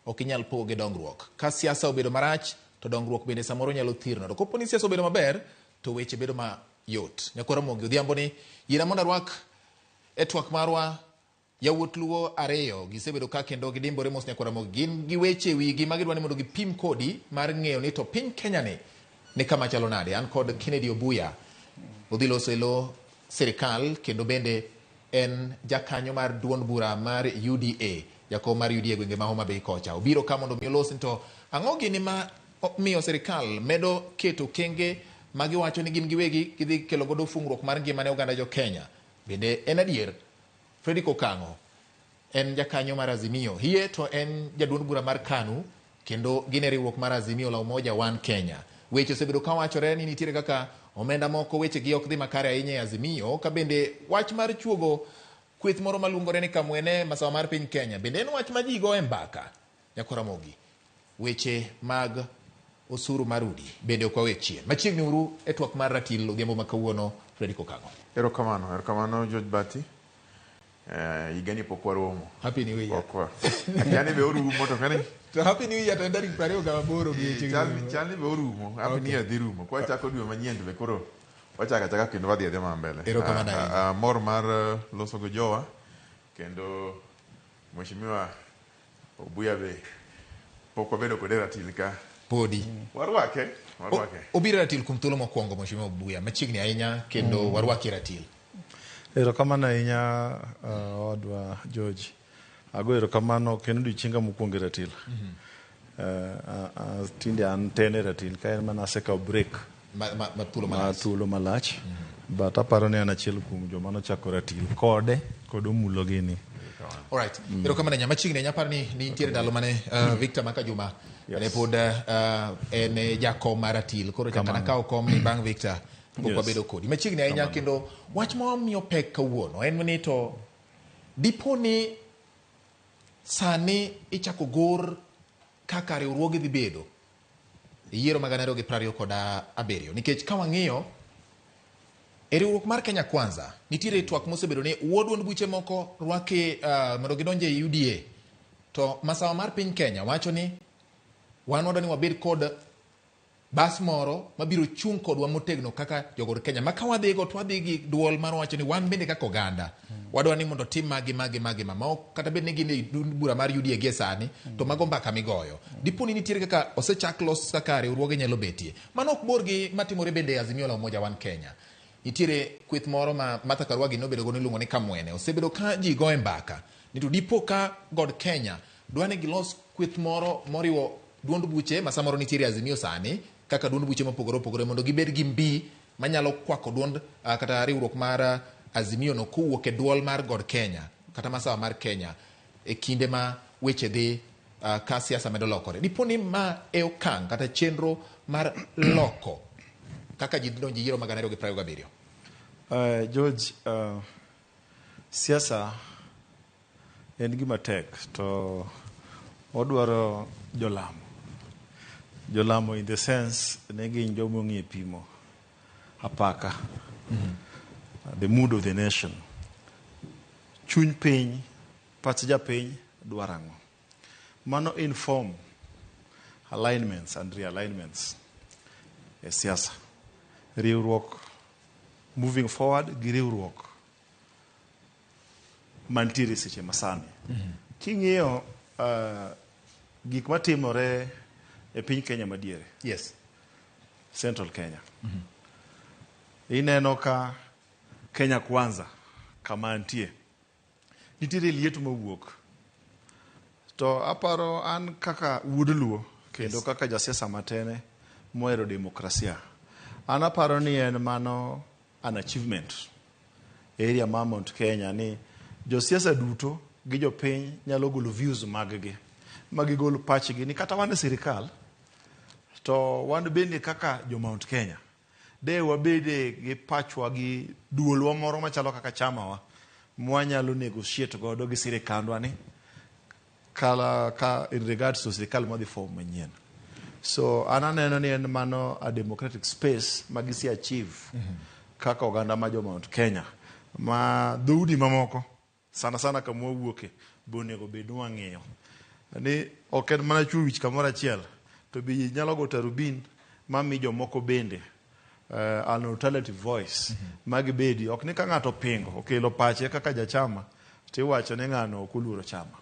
ok inyal pogo gi dongruok. Ka siasa obedo marach to dongruok bende samoro nyalo thirno. To kopo ni siasa obedo maber to weche bedo mayot. Nyakoromogi odhiambo ni yiena mondo arwak e twak marwa yawuot Luo ariyo gisebedo ka kendo gidimbore mos Nyakoromogi. Gin gi weche wigi ma gidwa ni mondo gipim kodi mar ng'eyo ni to piny Kenya ni ni kama chalo nade. An kod Kennedy Obuya odhi loso e lo sirikal kendo bende en jakanyo mar duond bura mar UDA, jakom mar UDA gwenge ma Homa Bay kocha. Obiro ka mondo mi olos ni to ang'o gini ma miyo sirikal medo keto okenge ma giwacho ni gin giwegi gidhi kelo godo fungruok mar ngima ne oganda jo Kenya. Bende en adier Fredrick Okang'o en jakanyo mar Azimio. Hie to en jaduond bura mar KANU kendo gin e riwruok mar Azimio la Umoja One Kenya. Weche osebedo ka wachore ni nitiere kaka omenda moko weche gi ok dhi makare ahinya e Azimio ka bende wach mar chuogo kweth moro maluongore ni Kamwene masawa mar piny Kenya bende en wach ma ji go e mbaka. Nyakoromogi weche mag osuru mar udi bende ok wawe chien. Machiegni uru e twak mar ratil odhiambo ma kawuono Fredrick Okang'o. Erokamano, erokamano George Bati. Higani pok waromo. Happy New Year. Pok wa. Akia ni be orumo to kani. To Happy New Year to en tarik 28 gi weche gi. Chal ni be orumo. Happy New Year dhi rumo. Kwa chako dwe manyien to be koro wachako achaka kendo wadhi adhiya mana mbele. Erokamano ahinya. Mor mar loso gi jowa kendo Mheshimiwa Obuya be pok wabedo kode ratil ka. Podi. Warwake, warwake. Obiro ratil kuom thuolo mokwongo Mheshimiwa Obuya machiegni ahinya kendo warwaki ratil. Erokamano ahinya owadwa George. Ago erokamano kendo odiochienga mokwongo e ratil. Tinde an ten e ratil ka en mana asekawo break Ma thuolo ma malach. thuolo malach. But aparo ni an achiel kuom joma nochako ratil kode kod omulo gini. Alright. Erokamano ahinya. Machiegni ahinya aparo ni nitiere ndalo mane Victor Makajuma ne pod en jakom mar ratil. Koro chaka nakawo kom ni bang' Victor pok wabedo kodi. Machiegni ahinya kendo wach ma wamiyo pek kawuono en ni to dipo ni sani ichako gor kaka riwruoge dhi bedo e yiero mag 2027 nikech ka wang'iyo e riwruok mar Kenya Kwanza nitiere twak mosebedo ni wuod duond buche moko rwaki mondo gidonje e UDA to masawa mar piny Kenya wacho ni wan wadwa ni wabed kod bas moro mabiro chung' kodwa motegno kaka jogor Kenya ma ka wadhigo to wadhi gi duol mar wacho ni wan bende kaka oganda wadwa ni mondo tim magi magi magi ma ok kata bed ni gin e duond bura mar UDA gie sani to mago mbaka migoyo dipo ni nitiere kaka osechak los kaka riwruoge nyalo betie mano ok bor gi matimore bende e Azimio la Umoja One Kenya nitiere kweth moro ma Martha Karua gi nobedo go niluongo ni Kamwene osebedo ka ji goye mbaka ni to dipo ka God Kenya dwa ni gilos kweth moro moriwo duond buche ma samoro nitiere Azimio sani kaka duond buche mopogore opogore mondo gibed gi mbi manyalo kwako duond kata riwruok mar Azimio no kowuok e duol mar God Kenya kata masawa mar Kenya e kinde ma weche dhi ka siasa medo lokore. Dipo ni ma e okang' kata chenro mar loko kaka ji donjo e yiero mag 2027. George, siasa en gima tek to odwaro jolamo. Jolamo in the sense ni gin joma ong'e pimo apaka. The mood of the nation. Chuny piny, pach japiny dwaro ang'o. Mano inform alignments and realignments e siasa. Riwruok moving forward gi riwruok mantiere seche masani. King'iyo gik matimore e piny Kenya madiere. Yes. Central Kenya. Ineno ka Kenya Kwanza kama antie. Nitiere liet mowuok. To aparo an kaka wuod Luo kendo yes, kaka jasiasa matene mohero demokrasia. An aparo ni en mano an achievement area mar Mount Kenya ni josiasa duto gi jopiny nyalo golo views mag gi ma gigol pachgi ni kata wan e sirikal to wan bende kaka jo Mount Kenya de wabede gi pachwa gi duolwa moro machalo kaka chamawa mwanyalo negotiate godo gi sirikandwa ni kala ka in regards to sirikal madhi form manyien. So an aneno ni en mano a democratic space ma gise achieve kaka oganda ma jo Mount Kenya ma dhoudi mamoko sana sana kama wawuoke be onego bed ni wang'iyo ni ok en mana chuo wich kamoro achiel to be ji nyalo go tarubin mami jomoko bende an alternative voice magibedi ok ni ka ng'ato pingo okelo pache kaka jachama tiwacho ni ng'ano ok oluoro chama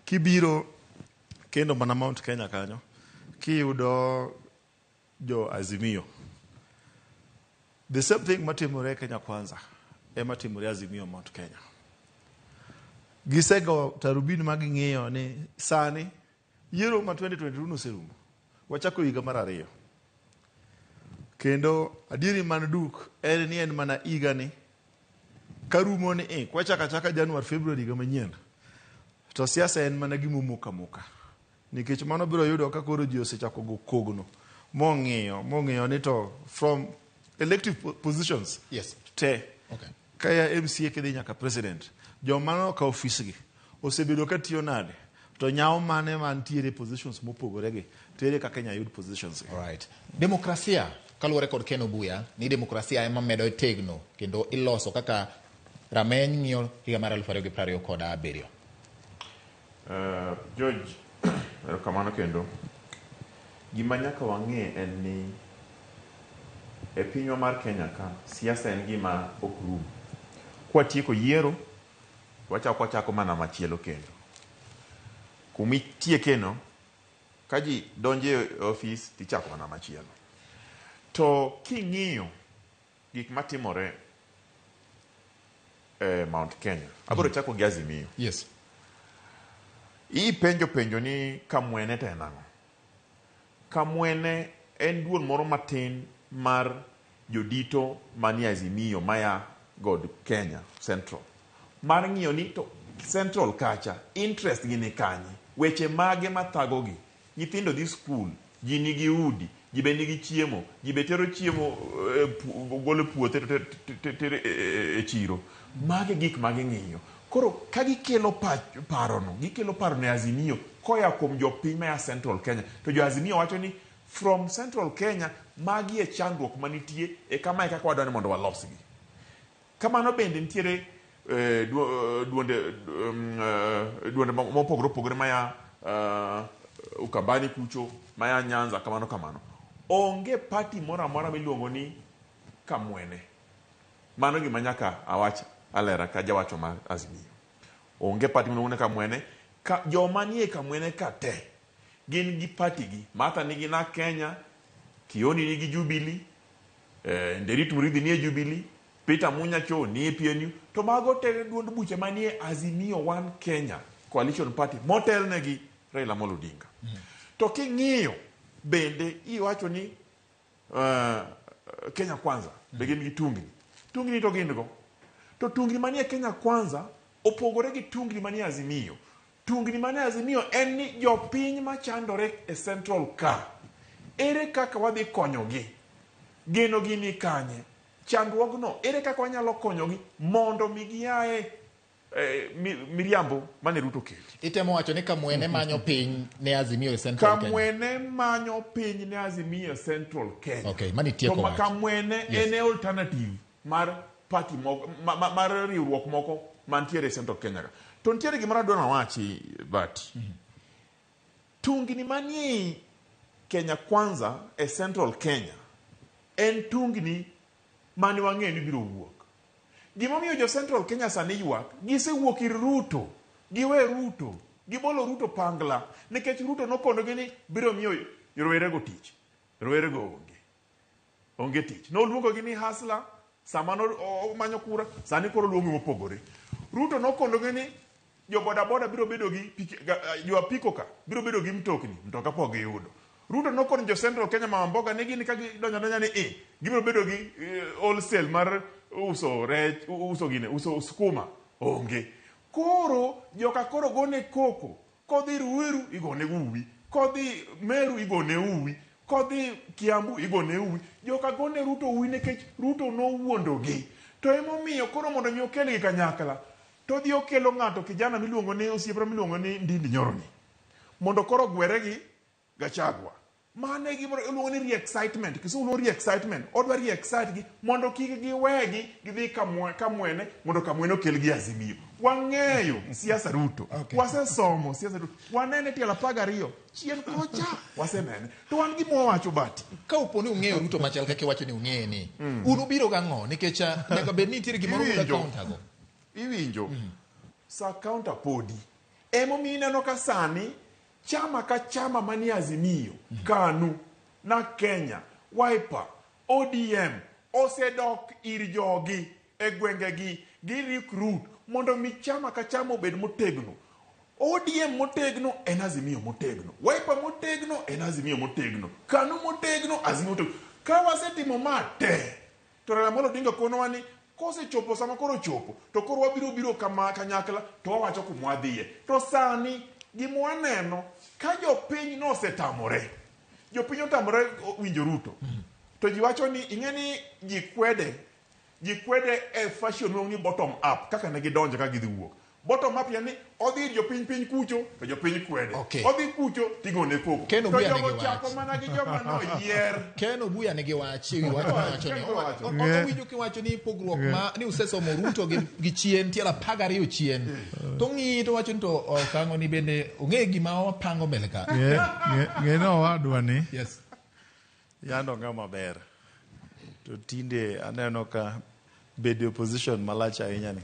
kibiro kendo mana Mount Kenya kanyo kiyudo jo Azimio the same thing matimore Kenya Kwanza ema timore Azimio Mount Kenya gisego tarubin ma ging'iyo ni sani yiero ma 2022 noserumo wachako higa mar ariyo kendo adieri man duk en ni en mana higa ni karumo ni ik wachako achaka Januar February higa manyien to siasa en mana gima omoko amoka nikech mano biro yudo ka koro ji osechako go kogno mong'iyo ni to from elective positions yes, te okay, ka ya MCA kidhi nyaka president joma nokawo ofisgi osebedo ka tiyo nade to nyawo mane mantiere positions mopogore gi to ere kaka inyalo yud positions gi. Alright. Demokrasia kaluwore kod Ken Obuya ni demokrasia ema medo tegno kendo iloso kaka rameny ng'iyo higa mar 2027. George, erokamano kendo. Gima nyaka wang'e en ni e pinywa mar Kenya ka, siasa en gima ok rum. Kwatieko yiero, wachako wachako mana machielo kendo. Kumitieke no, ka ji donjo e ofis tichako mana machielo. To king'iyo gik matimore e Mount Kenya, abiro chako gi Azimio. Yes. Ipenjo penjo ni Kamwene to en ang'o? Kamwene en duol moro matin mar jodito manie Azimio maya God Kenya Central. Mar ng'iyo ni to Central kacha interest gi ni kanye? Weche mage mathagogi? Nyithindo dhi skul, ji nigi udi, ji be nigi chiemo, ji be tero chiemo golo e puothe to tero e chiro. Magi gik ma ging'iyo. Koro ka gikelo parono, gikelo parono e Azimio koya kuom jopiny maya Central Kenya. To jo Azimio wacho ni from Central Kenya magi e chandruok manitie e kama e kaka wadwa ni mondo walosgi. Kamano bende nitiere eh, duonde duonde mopogore opogore maya Ukambani kucho, maya Nyanza, kamano kamano. Onge party moro amora miluongo ni Kamwene. Mano gima nyaka awach alera ka jawacho mar Azimio. Onge party miluongo ni Kamwene. Ka, joma nie Kamwene ka te gin gi party gi. Martha nigi NARC Kenya, Kioni nigi Jubilee, Nderitu Muriithi nie Jubilee, Peter Munya cho nie PNU, to mago te duond buche manie Azimio One Kenya Coalition Party motelnegi Raila Amolo Odinga. To king'iyo bende iwacho ni Kenya Kwanza be gin gi tungni. Tungni to gin go. To tungni manie Kenya Kwanza opogore gi tungni manie Azimio. Tungni manie Azimio en ni jopiny machandore e Central ka, ere kaka wadhi konyogi? Geno gi ni kanye? Chandruogno, ere kaka wanyalo konyogi mondo mi giae miriambo mane Ruto okelo? Itemo wacho ni Kamwene manyo piny ne Azimio e Central Kenya. Kamwene manyo piny ne Azimio e Central Kenya. Okay, mani tieko To wach. Kamwene Yes. en e alternative mar party moko, mar riwruok moko mantiere e Central Kenya ka. To nitiere gimoro adwa nawachi, Bati. Tungni manie Kenya Kwanza e Central Kenya en tungni mane wang'eyo ni biro wuok. Gimomiyo jo Central Kenya sani ywak, gisewuok ir Ruto, giwe Ruto, gibolo Ruto pangla, nikech Ruto nokonogi ni biro miyo rowerego tich. Rowerego onge. Onge tich. Noluongogi ni hustler, sama nomanyo kura, sani koro luongo mopogore. Ruto nokonogi ni jo bodaboda biro bedo gi piki, jo apiko ka biro bedo gi mtokni, mtoka pok giyudo. Ruto nokono jo Central Kenya mama mboga ni gin ka gidonjo adonja ni gibiro bedo gi wholesale mar uso rech, uso gine, uso skuma, onge. Koro joka koro gone koko, kodhi Ruiru igone uwi, kodhi Meru igone uwi, kodhi Kiambu igone uwi. Joka gone Ruto uwi nikech Ruto nowuondogi. To emomiyo koro mondo mi okelgi kanyakla, to dhi okelo ng'ato kijana miluongo ni osiepna miluongo ni Ndindi Nyoro ni, mondo koro gwere gi Gachagua. Mano e gimoro iluongo ni re-excitement. Kisungu luongo re-excitement. Odwa re-excite gi mondo kik giwegi gidhi Kamwene mondo Kamwene okel gi Azimio. Wang'eyo siasa Ruto. Wasesomo siasa Ruto. Wanene tielo 12 chien kocha wasenene. To wan gima wawacho Bati. Ka opo ni ung'eyo Ruto machal kaka iwacho ni ung'eye ni, un ubiro gang'o? Nikech nyaka bed ni nitiere gimoro muda counter go. Iwinjo. Sa counter podi. Emomiyo ineno ka sani chama ka chama manie Azimio, KANU, na Kenya, Wiper, ODM osedok ir jogi e gwengegi, gi recruit mondo mi chama ka chama obed motegno. ODM motegno en Azimio motegno, Wiper motegno en Azimio motegno, KANU motegno, Azimio motegno. Ka wasetimo ma te, to Raila Amolo Odinga konowa ni kosechopo sama koro chopo, to koro wabiro biro kama kanyakla to wawacho kuma wadhiye. To sani gima waneno ka jopiny nosetamore, jopiny otamore winjo Ruto, to ji wacho ni ing'e ni ji kwede, ji kwede e fashion miluongo ni bottom up, kaka ne gidonjo ka gidhi wuok. Bottom up yani odhi ir jopiny piny kucho to jopiny kwede. Odhi kucho tigone koko. Ken To Obuya jogo nigi wach. chako mana gi joma noyier. Ken Obuya nigi wach e wi wach mowacho ni. Ken owacho. Owinjo kiwacho ni pogruok ma ni usesomo Ruto gi chien tielo 12 chien. To ng'i to wacho ni to ok ang'o ni bende ong'e gima wapango mbele ka. Ng'e no owadwa ni. Yes. Yando ng'ama ber. To tinde aneno ka bedo e opposition malach ahinya ni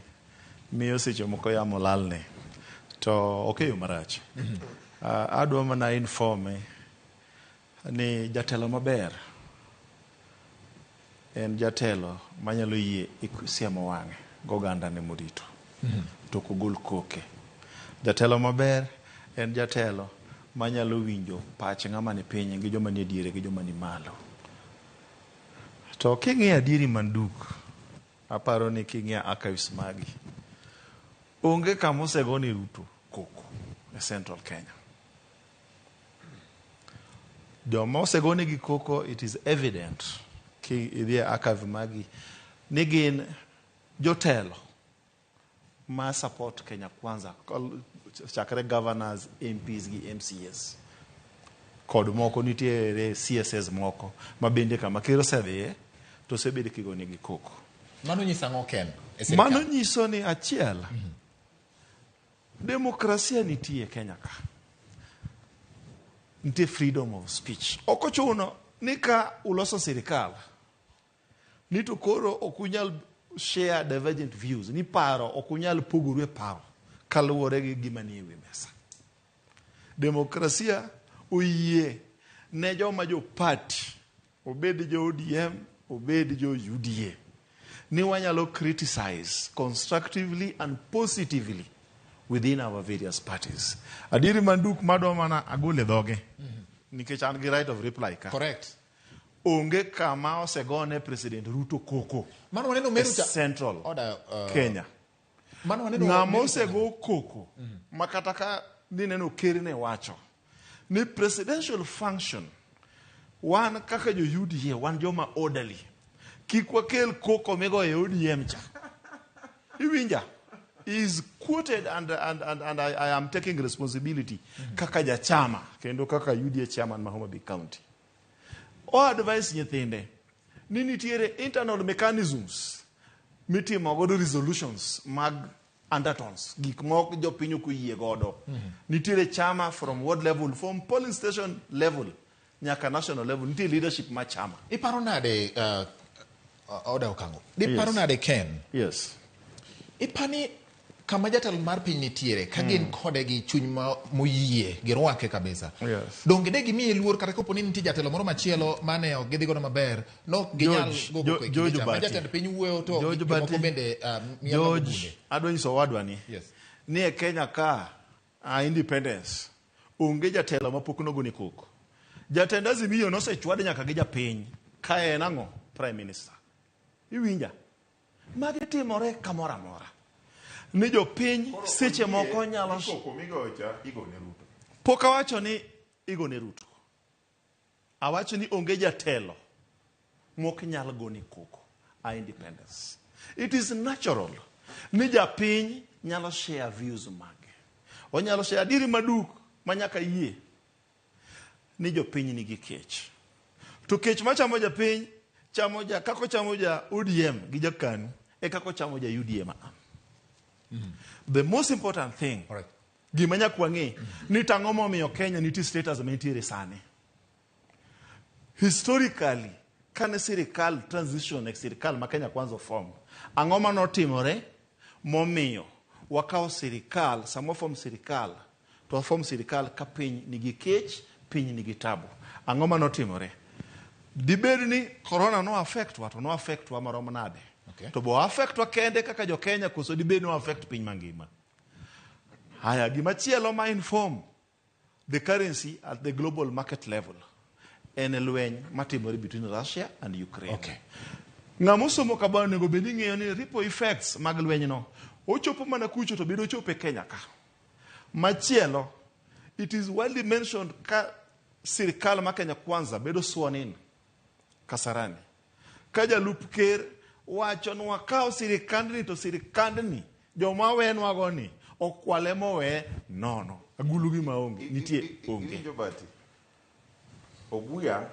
miyo seche moko yamo lalne. To ok e yo marach. Adwa mana informe ni jatelo maber en jatelo manyalo yie siemo wang'e goganda ne morito. To ok ogol koke. Jatelo maber en jatelo manyalo winjo pach ng'ama ni piny gi joma ni diere gi joma ni malo. To king'iyo adieri manduk, aparo ni king'iyo archives magi, onge kama osegone Ruto koko e Central Kenya. Joma osegone gi koko, it is evident ki idhi e archive magi ni gin jotelo ma support Kenya Kwanza chakre governors, MPs gi MCAs kod moko nitiere CSS moko ma bende kama ker osedhiye to osebedo kigonegi koko. Mano nyiso ang'o Ken? E sirkal? Mano nyiso ni achiel, demokrasia nitie Kenya ka. Nitie freedom of speech. Ok ochuno ni ka uloso sirikal ni to koro ok unyal share divergent views, ni paro ok unyal pogoru e paro kaluwore gi gima nie wi mesa. Demokrasia oyie ne joma jo party, obed jo ODM, obed jo UDA, ni wanyalo criticize constructively and positively within our various parties. Adieri manduk madwa mana agol e dhoge, nikech an gi right of reply ka. Correct. Onge kama osegone President Ruto koko. Mano waneno Meru e cha. Central Order, Kenya. Mano waneno Ng'ama Meru cha. osego koko ma kata ka nineno ker ne wacho ni presidential function wan kaka jo UDA wan joma orderly. Kik wakel koko migoyo e ODM cha. Iwinja? Is quoted and I am taking responsibility kaka jachama kendo kaka UDA chairman ma Homa Bay County. O advise nyithinde ni nitiere internal mechanisms mitimo godo resolutions mag undertones, gik mok jopiny ok oyie godo. Nitiere chama from ward level, from polling station level nyaka national level, nitie leadership ma chama. Iparo nade Oda Okango? Diparo Yes. nade Ken? Yes. Ipani kama jatelo mar piny nitiere ka gin kode gi chuny ma moyie girwake kabisa. Yes. Donge de gimiye luor kata kopo ni nitie jatelo moro machielo mane ok gidhi godo maber, nok ginyal George, go koko e kinde George cha. Ma Bati. jatend piny wuoyo to George jomoko Bati. bende mielo George, bunde. adwa nyiso owadwa ni Yes. ni e Kenya ka a independence onge jatelo mapok nogone koko. Jatend Azimio nosechwad nyaka gi japiny ka en ang'o? Prime Minister. Iwinja? Magi timore kamoro amora. Ni jopiny seche moko nyalo Koko migoyo cha igone Ruto. Pok awacho ni igone Ruto. Awacho ni onge jatelo mok nyal gone koko a independence. It is natural ni japiny nyalo share views mage. Onyalo share adieri maduk ma nyaka yie ni jopiny nigi kech. To kech machamo japiny chamo ja kako chamo ja ODM gi ja KANU e kako chamo ja UDA ma. The most important thing, gima nyaka wang'e ni tang'o momiyo Kenya nitie status ma nitiere sani. Historically, kane sirikal transition e sirikal ma Kenya Kwanza form, ang'o manotimore momiyo wakawo sirikal, sama form sirikal, to waform sirikal ka piny nigi kech, piny nigi tabu. Ang'o manotimore? Dibed ni corona no affect wa, to no affect wa marom nade? Okay. To bo affect wa kende kaka jo Kenya koso dibed ni affect piny mangima? Haya, gimachielo ma inform the currency at the global market level en lweny matimore between Russia and Ukraine. Okay. Ng'ama osomo kabano onego bed ni ng'eyo ni ripple effects mag lwenyno ochopo mana kucho to bende ochopo e Kenya ka. Machielo, it is widely mentioned ka sirikal ma Kenya Kwanza bedo sworn in Kasarani. Ka jalup ker wacho ni wakawo sirikandni to sirikandni joma wenwago ni okwale mowe nono. Agulu gi maonge, nitie onge. Iwinjo Bati? Obuya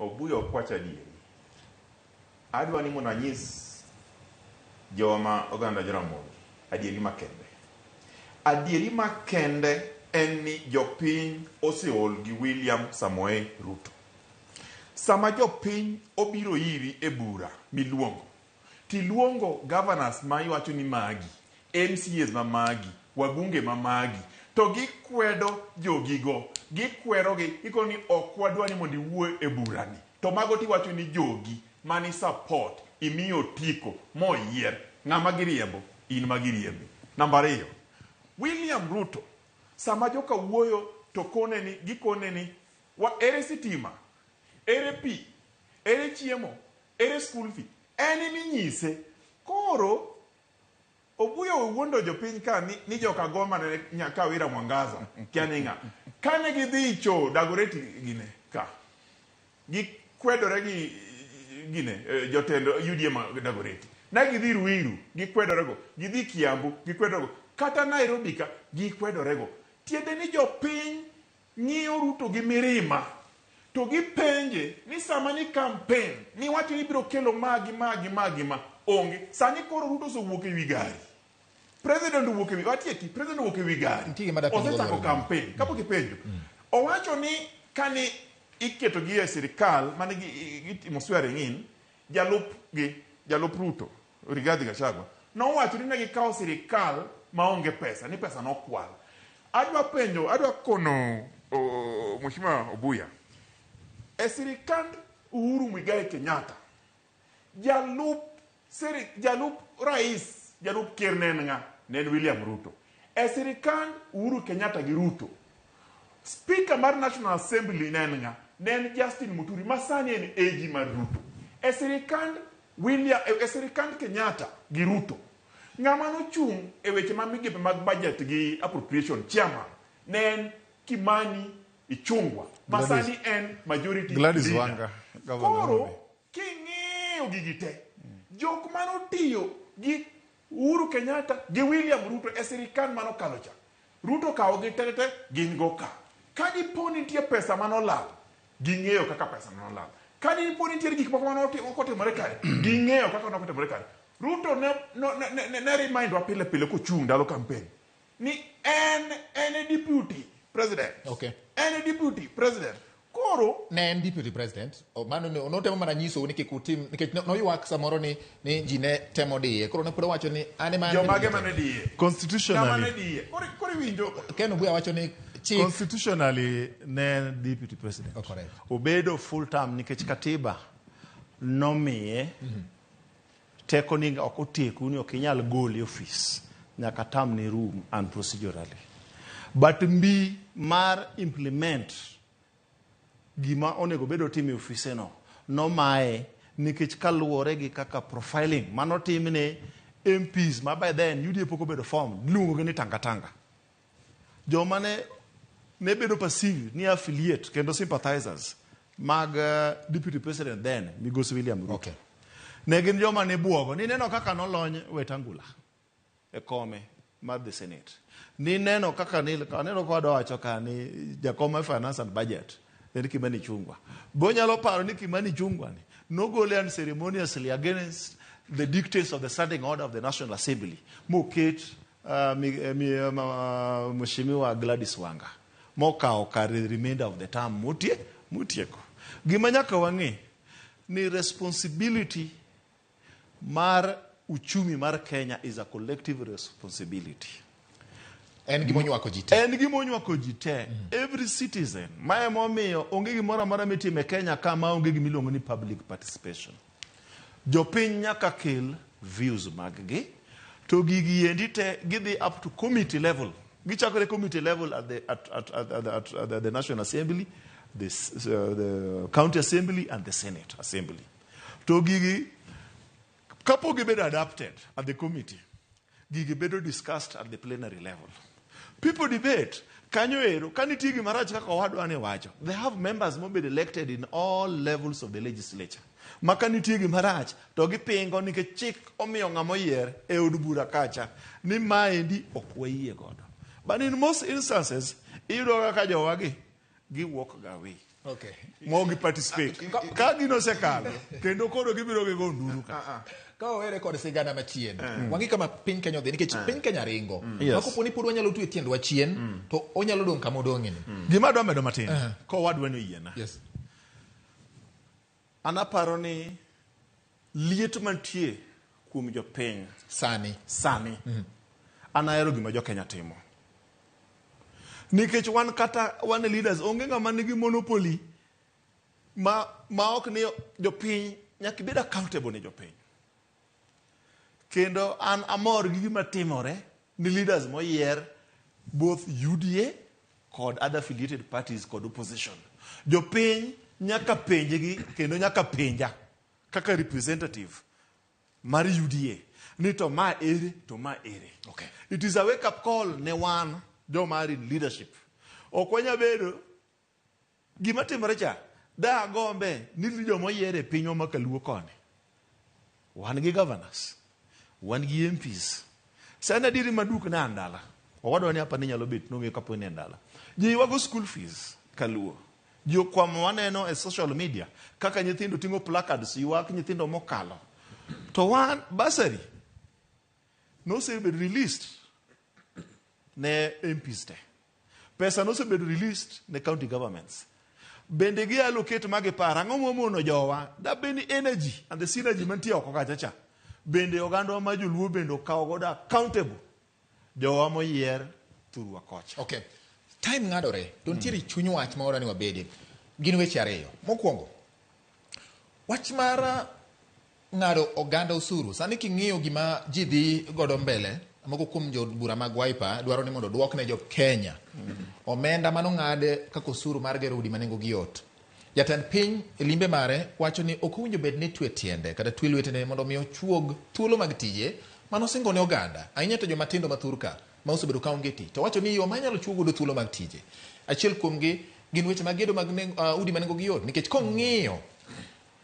ok wach adieri. Adwa ni mondo anyis joma oganda Jaramogi adieri makende. Adieri makende en ni jopiny oseol gi William Samoei Ruto. Sama jopiny obiro iri e bura miluongo, tiluongo governors ma iwacho ni magi, MCAs ma magi, wabunge ma magi, to gikwedo jogigo, gikwerogi, gikoni ni ok wadwa ni mondo iwuo e burani. To mago tiwacho ni jogi mani support, imiyo otiko moyier, ng'ama giriembo, in ma giriembi. Namba ariyo, William Ruto, sama joka wuoyo to koneni, gikoneni, wa ere sitima, ere pi, ere chiemo, ere school fee, en eminyise. Koro Obuya owuondo jopiny ka ni joka goma ne nyaka Wira Mwangaza, kia ni ng'a. Kane gidhi cho Dagoretti gine ka, gikwedore gi gine jotend UDA ma Dagoretti. Ne gidhi Ruiru, gikwedorego. Gidhi Kiambu, gikwedorego. Kata Nairobi ka, gikwedorego. Tiende ni jopiny ng'iyo Ruto gi mirima. To gipenje ni sama ni campaign, ni wacho ni ibiro kelo ma gi ma gi ma gi ma, onge. Sani koro Ruto osewuok e wi gari. President owuok e wi, watieki, president owuok e wi gari. Nitie gima dapenjo Osechako godo. campaign. Kapok ipenjo. Owacho ni kane iketo gi e sirikal mane gitimo swearing in, jalup gi, jalup Ruto, Rigathi Gachagua, nowacho ni ne gikawo sirikal maonge pesa, ni pesa nokwal. Adwa penjo, adwa kono Mheshimiwa Obuya, e sirikand Uhuru Muigai Kenyatta, jalup rais, jalup ker ne en ng'a? Ne en William Ruto. E sirikand Uhuru Kenyatta gi Ruto, Speaker mar National Assembly ne en ng'a? Ne en Justin Muturi, ma sani en AG mar Ruto. E sirikand William, e sirikand Kenyatta gi Ruto, ng'ama nochung' e weche ma migepe mag budget gi appropriation chairman ne en Kimani Ichung'wa, ma sani en majority Gladys leader. Wanga, governor. Koro king'iyo gigi te, jok manotiyo gi Uhuru Kenyatta gi William Ruto e sirikal manokalo cha, Ruto kawo gi te te gin go ka. Ka dipo nitie pesa manolal, ging'eyo kaka pesa manolal. Ka dipo nitie gik moko mane ok otimore kare, ging'eyo kaka ne ok otimore kare. Ruto ne remind wa pile pile kochung' ndalo campaign ni en e deputy president. Okay. En e deputy president. Koro ne en deputy president. Mano notemo mana nyisou ni kik utim, nikech noywak samoro ni ji ne temo diye. Koro ne pod owacho ni an ema an Jomage deputy mane diye? Constitutionally. Ng'ama ne diye? Koro iwinjo. Ken Obuya wacho ni chik. Constitutionally ne en deputy president. Oh, correct. Obedo full term nikech katiba nomiye teko ni ok otieku ni ok inyal gole e office nyaka term ne rum and procedurally. But mbi mar implement gima onego bed otim e ofise no nomaye nikech kaluwore gi kaka profiling manotimne MPs ma by then UDA pok obedo formed, iluongo gi ni tanga tanga. Joma ne bedo perceived ni affiliate kendo sympathizers mag deputy president then Migosi William Ruto. Okay. Ne gin joma ne buogo. Nineno kaka nolony Wetangula e kome mar the Senate. Nineno kaka ni, aneno ka wadwa wacho ka ni jakom mar finance and budget en Kimani Ichung'wa. Bo nyalo paro ni Kimani Ichung'wa ni nogole unceremoniously against the dictates of the standing order of the National Assembly moket Mheshimiwa Gladys Wanga mokawo kar the remainder of the term motieko. Gima nyaka wang'e ni responsibility mar uchumi mar Kenya is a collective responsibility. En gima onywako ji te. En gima onywako ji te. Every citizen. Ma emomiyo onge gimoro amora mitimo e Kenya ka ma onge gima iluongo ni public participation. Jopiny nyaka kel views mag gi. To gigi endi te gidhi up to committee level. Gichakore committee level at the National Assembly, the County Assembly and the Senate Assembly. To gigi kapok gibedo adapted at the committee, gigi bedo discussed at the plenary level. People debate. Kanyo ero, ka nitie gima rach kaka owadwa ni wacho, they have members mobedo elected in all levels of the legislature. Ma ka nitie gima rach, to gipingo nikech chik omiyo ng'ama oyier e od bura kacha ni maendi ok wayie godo. But in most instances, iyudo kaka jowagi giwuok ga away. Okay. Mo gi participate. Ka gino osekalo, kendo koro gibiro gigo nduru ka. Ka wawere kod sigana machien, wang'i kama piny Kenya odhi, nikech piny Kenya ringo. Yes. Ma kopo ni pod wanyalo twe tiendwa chien, to onyalo dong' kama odong'e ni. Gima adwa medo matin, ka owadwa ni oyiena. Yes. An aparo ni liet mantie kuom jopiny sani. Sani. An ahero gima jo Kenya timo. Nikech wan kata wan e leaders, onge ng'ama nigi monopoly ma ok ni jopiny nyaka ibed accountable ne jopiny. Kendo an amor gi gima timore ni leaders moyier both UDA kod other affiliated parties kod opposition. Jopiny nyaka penjgi kendo nyaka penja kaka representative mar UDA ni to ma ere to ma ere. Okay. It is a wake up call ne wan joma are in leadership. Ok wanya bedo gima timore cha da gombe ni joma oyier e pinywa ma kaluo koni. Wan gi governors. Wan gi MPs. Sani adieri maduk ne andala. Owadwa ni apa ni nyalo bet nong'eyo kapo ni endala. Ji ywago school fees kaluo. Ji okwamo waneno e social media kaka nyithindo ting'o placards ywak nyithindo mokalo. To wan bursary nosebedo released ne MPs te. Pesa nosebedo released ne county governments. Bende gi allocate ma giparo ang'o momono jowa da bed ni energy and the synergy mantie oko kacha cha bende oganda ma joluo bende okawo godo accountable jowa moyier thurwa kocha. Okay. Time ng'adore to nitiere chuny wach ma wadwa ni wabede. Gin weche ariyo. Mokwongo, wach mar ng'ado oganda osuru. Sani king'iyo gima ji dhi godo mbele, moko kuom jood bura mag Wiper dwaro ni mondo oduok ne jo Kenya omenda manong'ad kaka osuru mar gero udi ma nengogi yot. Jatend piny e limbe mare wacho ni ok owinjo bed ni twe tiende kata twe lwetene mondo mi ochuog thuolo mag tije manosingo ne oganda, ahinya to joma tindo ma thurka ma osebedo ka onge tich. To wacho ni yo ma inyalo chuog godo thuolo mag tije, achiel kuomgi gin weche mag gedo mag udi ma nengogi yot nikech kong'iyo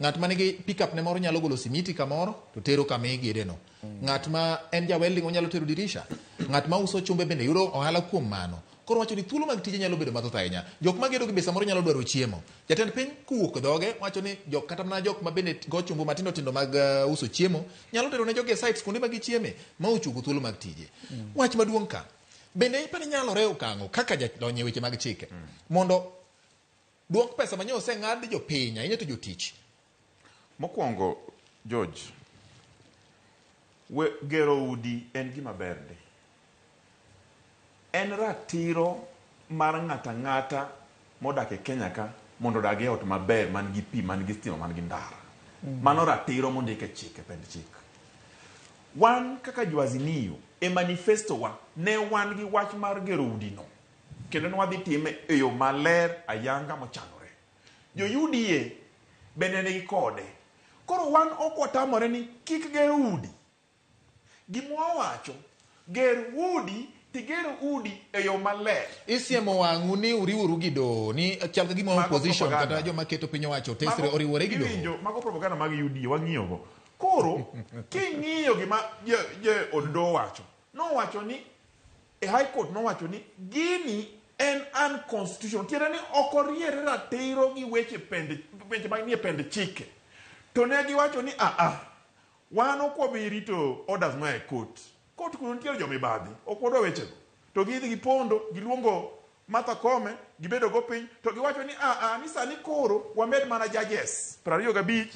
ng'at ma nigi pickup ne moro nyalo golo simiti kamoro to tero kama igede no. Ng'at ma en ja welding onyalo tero dirisha. Ng'at ma uso chumbe bende yudo ohala kuom mano. Koro wacho ni thuolo mag tije nyalo bedo mathoth ahinya. Jok magedo gi be samoro nyalo dwaro chiemo. Jatend piny kowuok e dhoge wacho ni jok kata mana jok ma bende go chumbe matindo tindo mag uso chiemo nyalo tero ne jogi e sites kuonde ma gichieme ma ochuogo thuolo mag tije. Wach maduong' ka bende ipani nyalore okang'o kaka jalony e weche mag chike mondo duok pesa ma nyo oseng'ad jopiny ahinya to jotich. Mokwongo, George, we gero udi en gima ber ndi. En ratiro mar ng'ato ang'ata modak e Kenya ka mondo odag e ot maber man gi pi, man gi stima, man gi ndara. Mano ratiro mondik e chik, e pend chik. Wan kaka jo Azimio, e manifesto wa, ne wan gi wach mar gero udi no. Kendo ne wadhi time e yo maler, ayanga mochanore. Jo UDA bende nigi kode. Koro wan ok watamore ni kik ger udi. Gima wawacho, ger udi tiger udi e yo maler. Isiemo wang'u ni uriworu gi doho ni chal ka gima Mago opposition propaganda. kata joma keto piny owacho tesre Mago- oriwore gi doho. iwinjo, mago propaganda mag UDA wang'iyogo. Koro king'iyo gima je, je od doho wacho, nowacho ni e High Court nowacho ni gini en unconstitutional. Tiende ni ok oriere ratiro gi weche pend weche manie pend chike. To ne giwacho ni a a wan ok wabi rito orders moa e court. Court kuno nitiere jomibadhi, ok wadwa wechego. To gidhi gipondo, giluongo Martha Koome, gibedo go piny, to giwacho ni a a ni sani koro wamed mana judges 25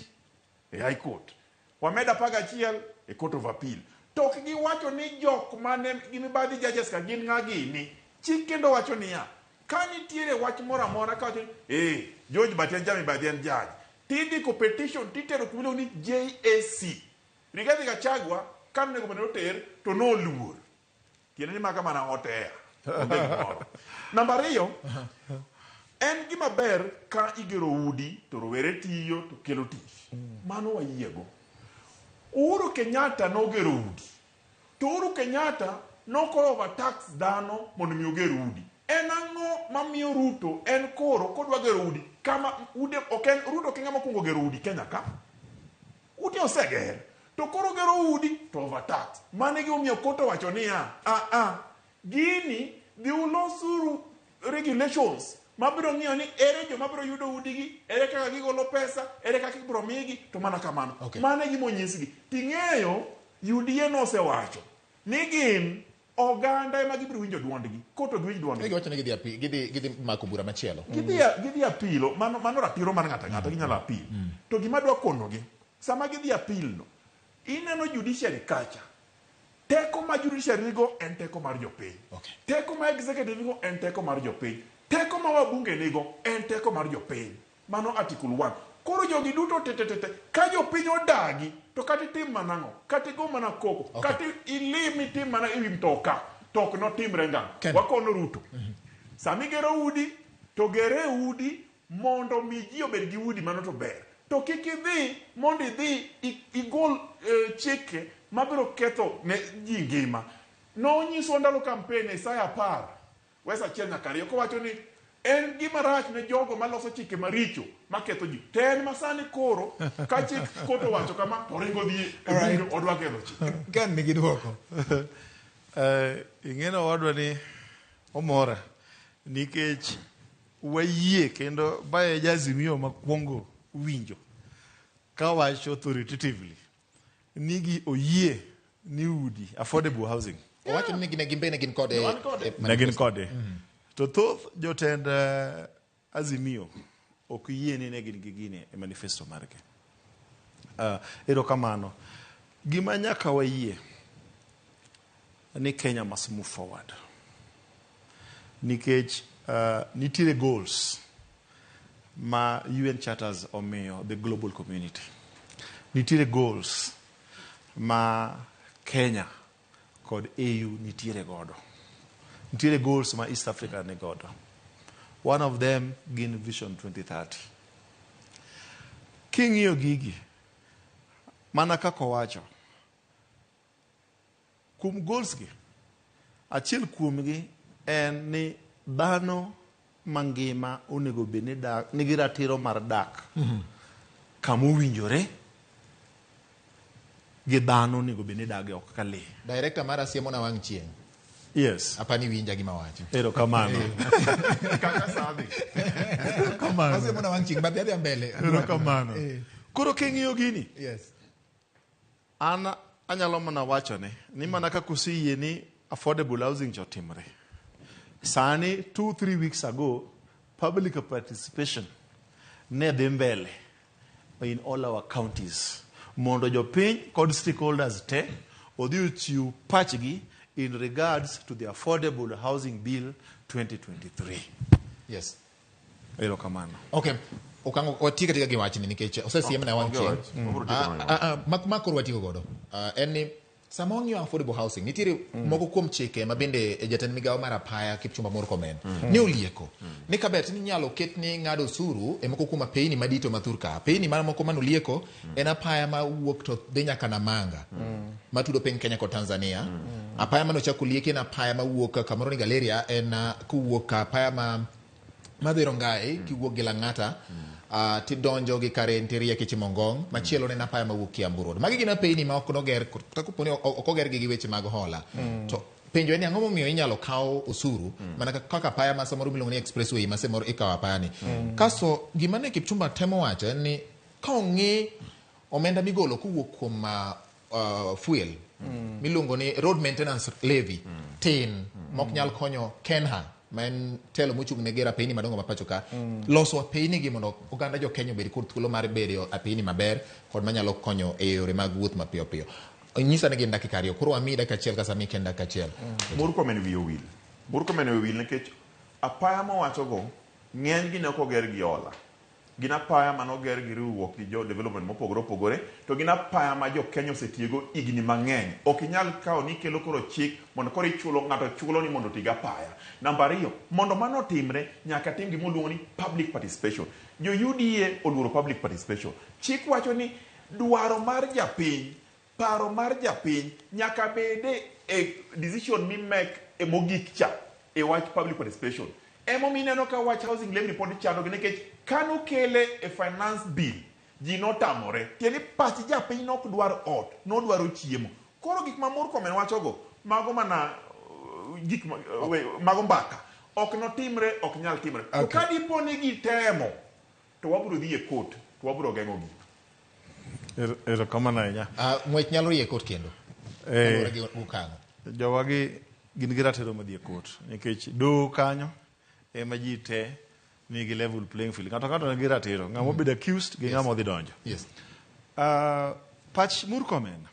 e High Court. Wamed 11 e Court of Appeal. To ok giwacho ni jok mane gi mibadhi judges ka gin ng'a gini. Chik kendo wacho niya, ka nitiere wach moro amora kawacho ni eh, George Bati en jamibadhi en judge. Tindiko petition titero kuma iluongo ni JSC. Rigathi Gachagua ka nonego bed ni oter to noluor. Tiende ni maka mana hot air. Onge gimoro. Namba ariyo, en gima ber ka igero udi to rowere tiyo to kelo tich. Mano wayiego. Uhuru Kenyatta nogero udi. To Uhuru Kenyatta nok overtax dhano mondo mi oger udi. En ang'o mamiyo Ruto en koro kodwa gero udi kama ude ok en Ruto ok e ng'ama okuongo gero udi Kenya ka. Ute oseger. To koro gero udi to overtax. Mano e gimomiyo court owacho niya, a a gini dhi ulosuru regulations mabiro ng'iyo ni ere joma biro yudo udigi, ere kaka gigolo pesa, ere kaka ibiro migi, to mana kamano. Okay. Mano e gima onyisgi. Ting'eyo UDA nosewacho ni gin oganda ema gibiro winjo duondgi. Court ok winj duondgi. Giwacho ni gidhi gidhi mako bura machielo. Gidhi apilo, mano ratiro mar ng'ato ang'ata, ginyalo apil. To gima adwa konogi, sama gidhi apil no, ineno judiciary kacha, teko ma judiciary nigo en teko mar jopiny. Okay. Teko ma executive nigo en teko mar jopiny. Teko ma wabunge nigo en teko mar jopiny. Mano article 1. Koro jogi duto te te te te, ka jopiny odagi, to kata itim mana ang'o, kata igo mana koko, Okay. kata ilim itim mana ewi mtoka, to ok notimre ngang'. Ken. Wakono Ruto. Sama igero udi, to gere udi mondo mi ji obed gi udi mano to ber. To kik idhi mondo idhi igol chike mabiro ketho ne ji ngima. Nonyiswa ndalo campaign Isaya 10, wes 1 nyaka 2, kowacho ni En gima rach ne jogo maloso chike maricho maketho ji. To en masani koro ka chik court owacho kama to oringo dhi e bunge odwa ketho chik. Ken nigi dwoko. Ing'eno owadwa ni omora nikech wayie kendo bae ja-Azimio makwongo winjo kawacho authoritatively ni gi oyie ni udi affordable housing Owacho ni ne gin be ne gin kode. Ne gin kode. To thoth jotend Azimio ok yie ni ne gin gi gini e manifesto margi. Erokamano. Gima nyaka wayie ni Kenya must move forward. Nikech nitiere goals ma UN charters omiyo the global community. Nitiere goals ma Kenya kod AU nitiere godo. Nitiere goals ma East Africa ni godo. One of them gin Vision 2030. King'iyo gigi, mana kaka owacho, kuom goals gi, achiel kuomgi en ni dhano mangima onego bed ni dak, nigi ratiro mar dak kama owinjore gi dhano onego bed ni dage ok ka lee. Director mara siemo na wang' chieng'. Yes. Apani winja gima wacho. Erokamano. Kaka sadhi. Erokamano. Asiemo na wang' chieng' badhi adhi mbele. Erokamano. Koro king'iyo gini, Yes. an anyalo mana wachone ni mana kaka oseyie ni affordable housing cha otimre. Sani 2-3 weeks ago, public participation ne dhi mbele in all our counties mondo jopiny kod stakeholders te odhi ochiw pachgi in regards to the Affordable Housing Bill 2023. Yes. Erokamano. Okay. Okang' watiek atika gi wachni nikech osesiem na wang' Onge chieng'. wach. Wabiro tieko mana Ma koro watieko godo. En ni sama wang'iyo affordable housing nitiere moko kuom chike ma bende jatend migawo mar apaya Kipchumba Murkomen ne olieko ni kaber to inyalo ket ni ng'ado osuru e moko kuom apeyni madito ma thur ka. Apeyni moko manolieko en apaya ma wuok to dhi nyaka Namanga matudo piny Kenya kod Tanzania. Apaya manochako olieki en apaya mawuok kamoro ni Galeria en kowuok apaya ma madhi Rongai kiwuok gi Lang'ata tidonjo gi Karen tirie Kichimongong machielo ne en apaya mawuok Kiambu Road. Magi gin apeyni ma ok noger kata kopo ni ok oger gi gi weche mag hola. To penjo en ni ang'o momiyo inyalo kaw osuru mana kaka apaya ma samoro miluongo ni expressway ma samoro ikawo apaya ni. Kasto gima ne Kipchumba temo wacho en ni ka ong'i omenda migolo kowuok kuom fuel miluongo ni road maintenance levy tin mok nyal konyo Kenha ma en telo mochung' ne gero apeyni madongo ma pacho ka loso apeyni gi mondo oganda jo Kenya obed kod thuolo mar bedo apeyni maber kod manyalo konyo e yore mag wuoth mapiyo piyo. Nyisa ni gin dakika 2 koro wamiyi dakika 1 kasa miyi Ken dakika 1. Murkomen wiye owil. Murkomen wiye owil nikech apaya mowachogo ng'eny gi ne ok oger gi hola. Gin apaya mane oger gi riwruok gi jo development mopogore opogore to gin apaya ma jo Kenya osetiyogo higni mang'eny. Ok inyal kawo ni ikelo koro chik mondo koro ichulo ng'ato chulo ni mondo oti gi apaya. Namba 2, mondo mano otimre nyaka tim gima oluongo ni public participation. Jo UDA oluoro public participation. Chik wacho ni dwaro mar japiny, paro mar japiny nyaka bede e decision mi make e mogik cha e wach public participation. Emomiyo ineno ka wach housing levy pod chandogi nikech kanokele e finance bill ji notamore. Tiende ni pach japiny nok dwar ot, nodwaro chiemo. Koro gik ma Murkomen wachogo mago mana gik ma, mago mbaka. Ok notimre, ok nyal timre. To ka dipo ni gitemo, to wabiro dhi e court, to wabiro geng'o gi. Erokamano ahinya. Ng'wech nyalo rie court kendo. Kaluwore gi okang'. Jowagi gin gi ratiro madhi e court nikech doho kanyo ema ji te nigi level playing field. Ng'ato ka ng'ato nigi ratiro, ng'ama obedo accused gi ng'ama odhi donjo. Yes. Pach Murkomen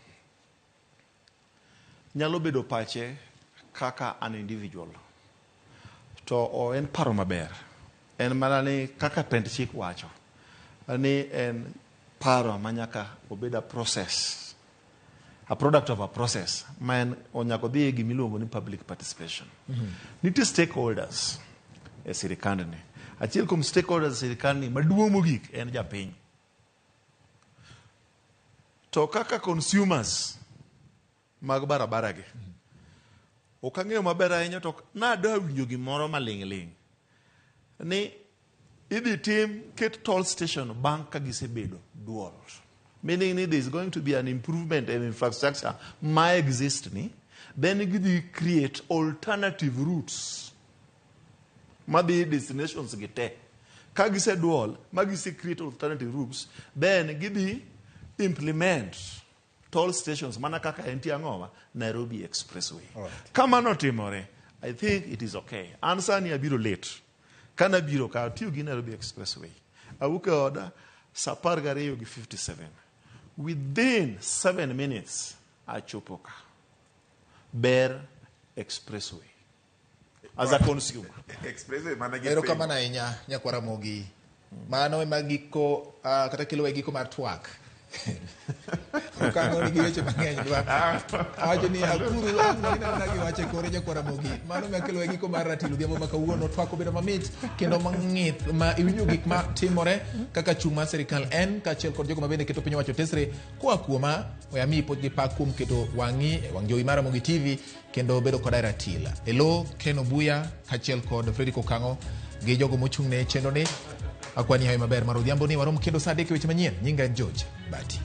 nyalo bedo pache kaka an individual. To en paro maber. En mana ni kaka pend chik wacho ni en paro ma nyaka obed a process, a product of a process ma en onyaka odhi e gima iluongo ni public participation. Nitie stakeholders e sirikandni. Achiel kuom stakeholders e sirikandni maduong' mogik en japiny. To kaka consumers mag barabara gi, ok ang'eyo maber ahinya to nadwa winjo gimoro maling'ling' Ni idhi tim ket toll station bang' ka gisebedo dual. Meaning ni there is going to be an improvement in infrastructure ma exist ni, then gidhi create alternative routes madhi destinations gi te. Ka gisedual, ma gise create alternative routes, then gidhi implement toll stations mana kaka entie ang'owa Nairobi Expressway. Kamano timore, I think it is okay. An sani abiro late. Kanabiro ka atiyo gi Nairobi Expressway. Awuok e oda sa 12 gi 57. Within 7 minutes achopo ka. Ber Expressway. As a consumer. Expressway mana gi Erokamano ahinya nyakwar Ramogi. Mano ema giko kata kelo e giko mar twak. Okang'o nigi weche mang'eny dwa. Awacho ni akuru ang' gineno giwache kore nyakwar Ramogi. Mano ema kelo e giko mar ratil odhiambo ma kawuono. Twak obedo mamit kendo mang'ith ma iwinjo gik ma timore kaka chung' mar sirikal en kaachiel kod jogo ma bende keto piny owacho tesre koa kuoma we amiyi puoch gi pak kuom keto wang'i e wang' jowi mar Ramogi TV kendo bedo koda e ratil. Elo Ken Obuya kaachiel kod Fredrick Okang'o gi jogo mochung' ne chenro ni akwani hawi maber mar odhiambo ni warom kendo saa 3 e weche manyien. Nyinga en George Bati.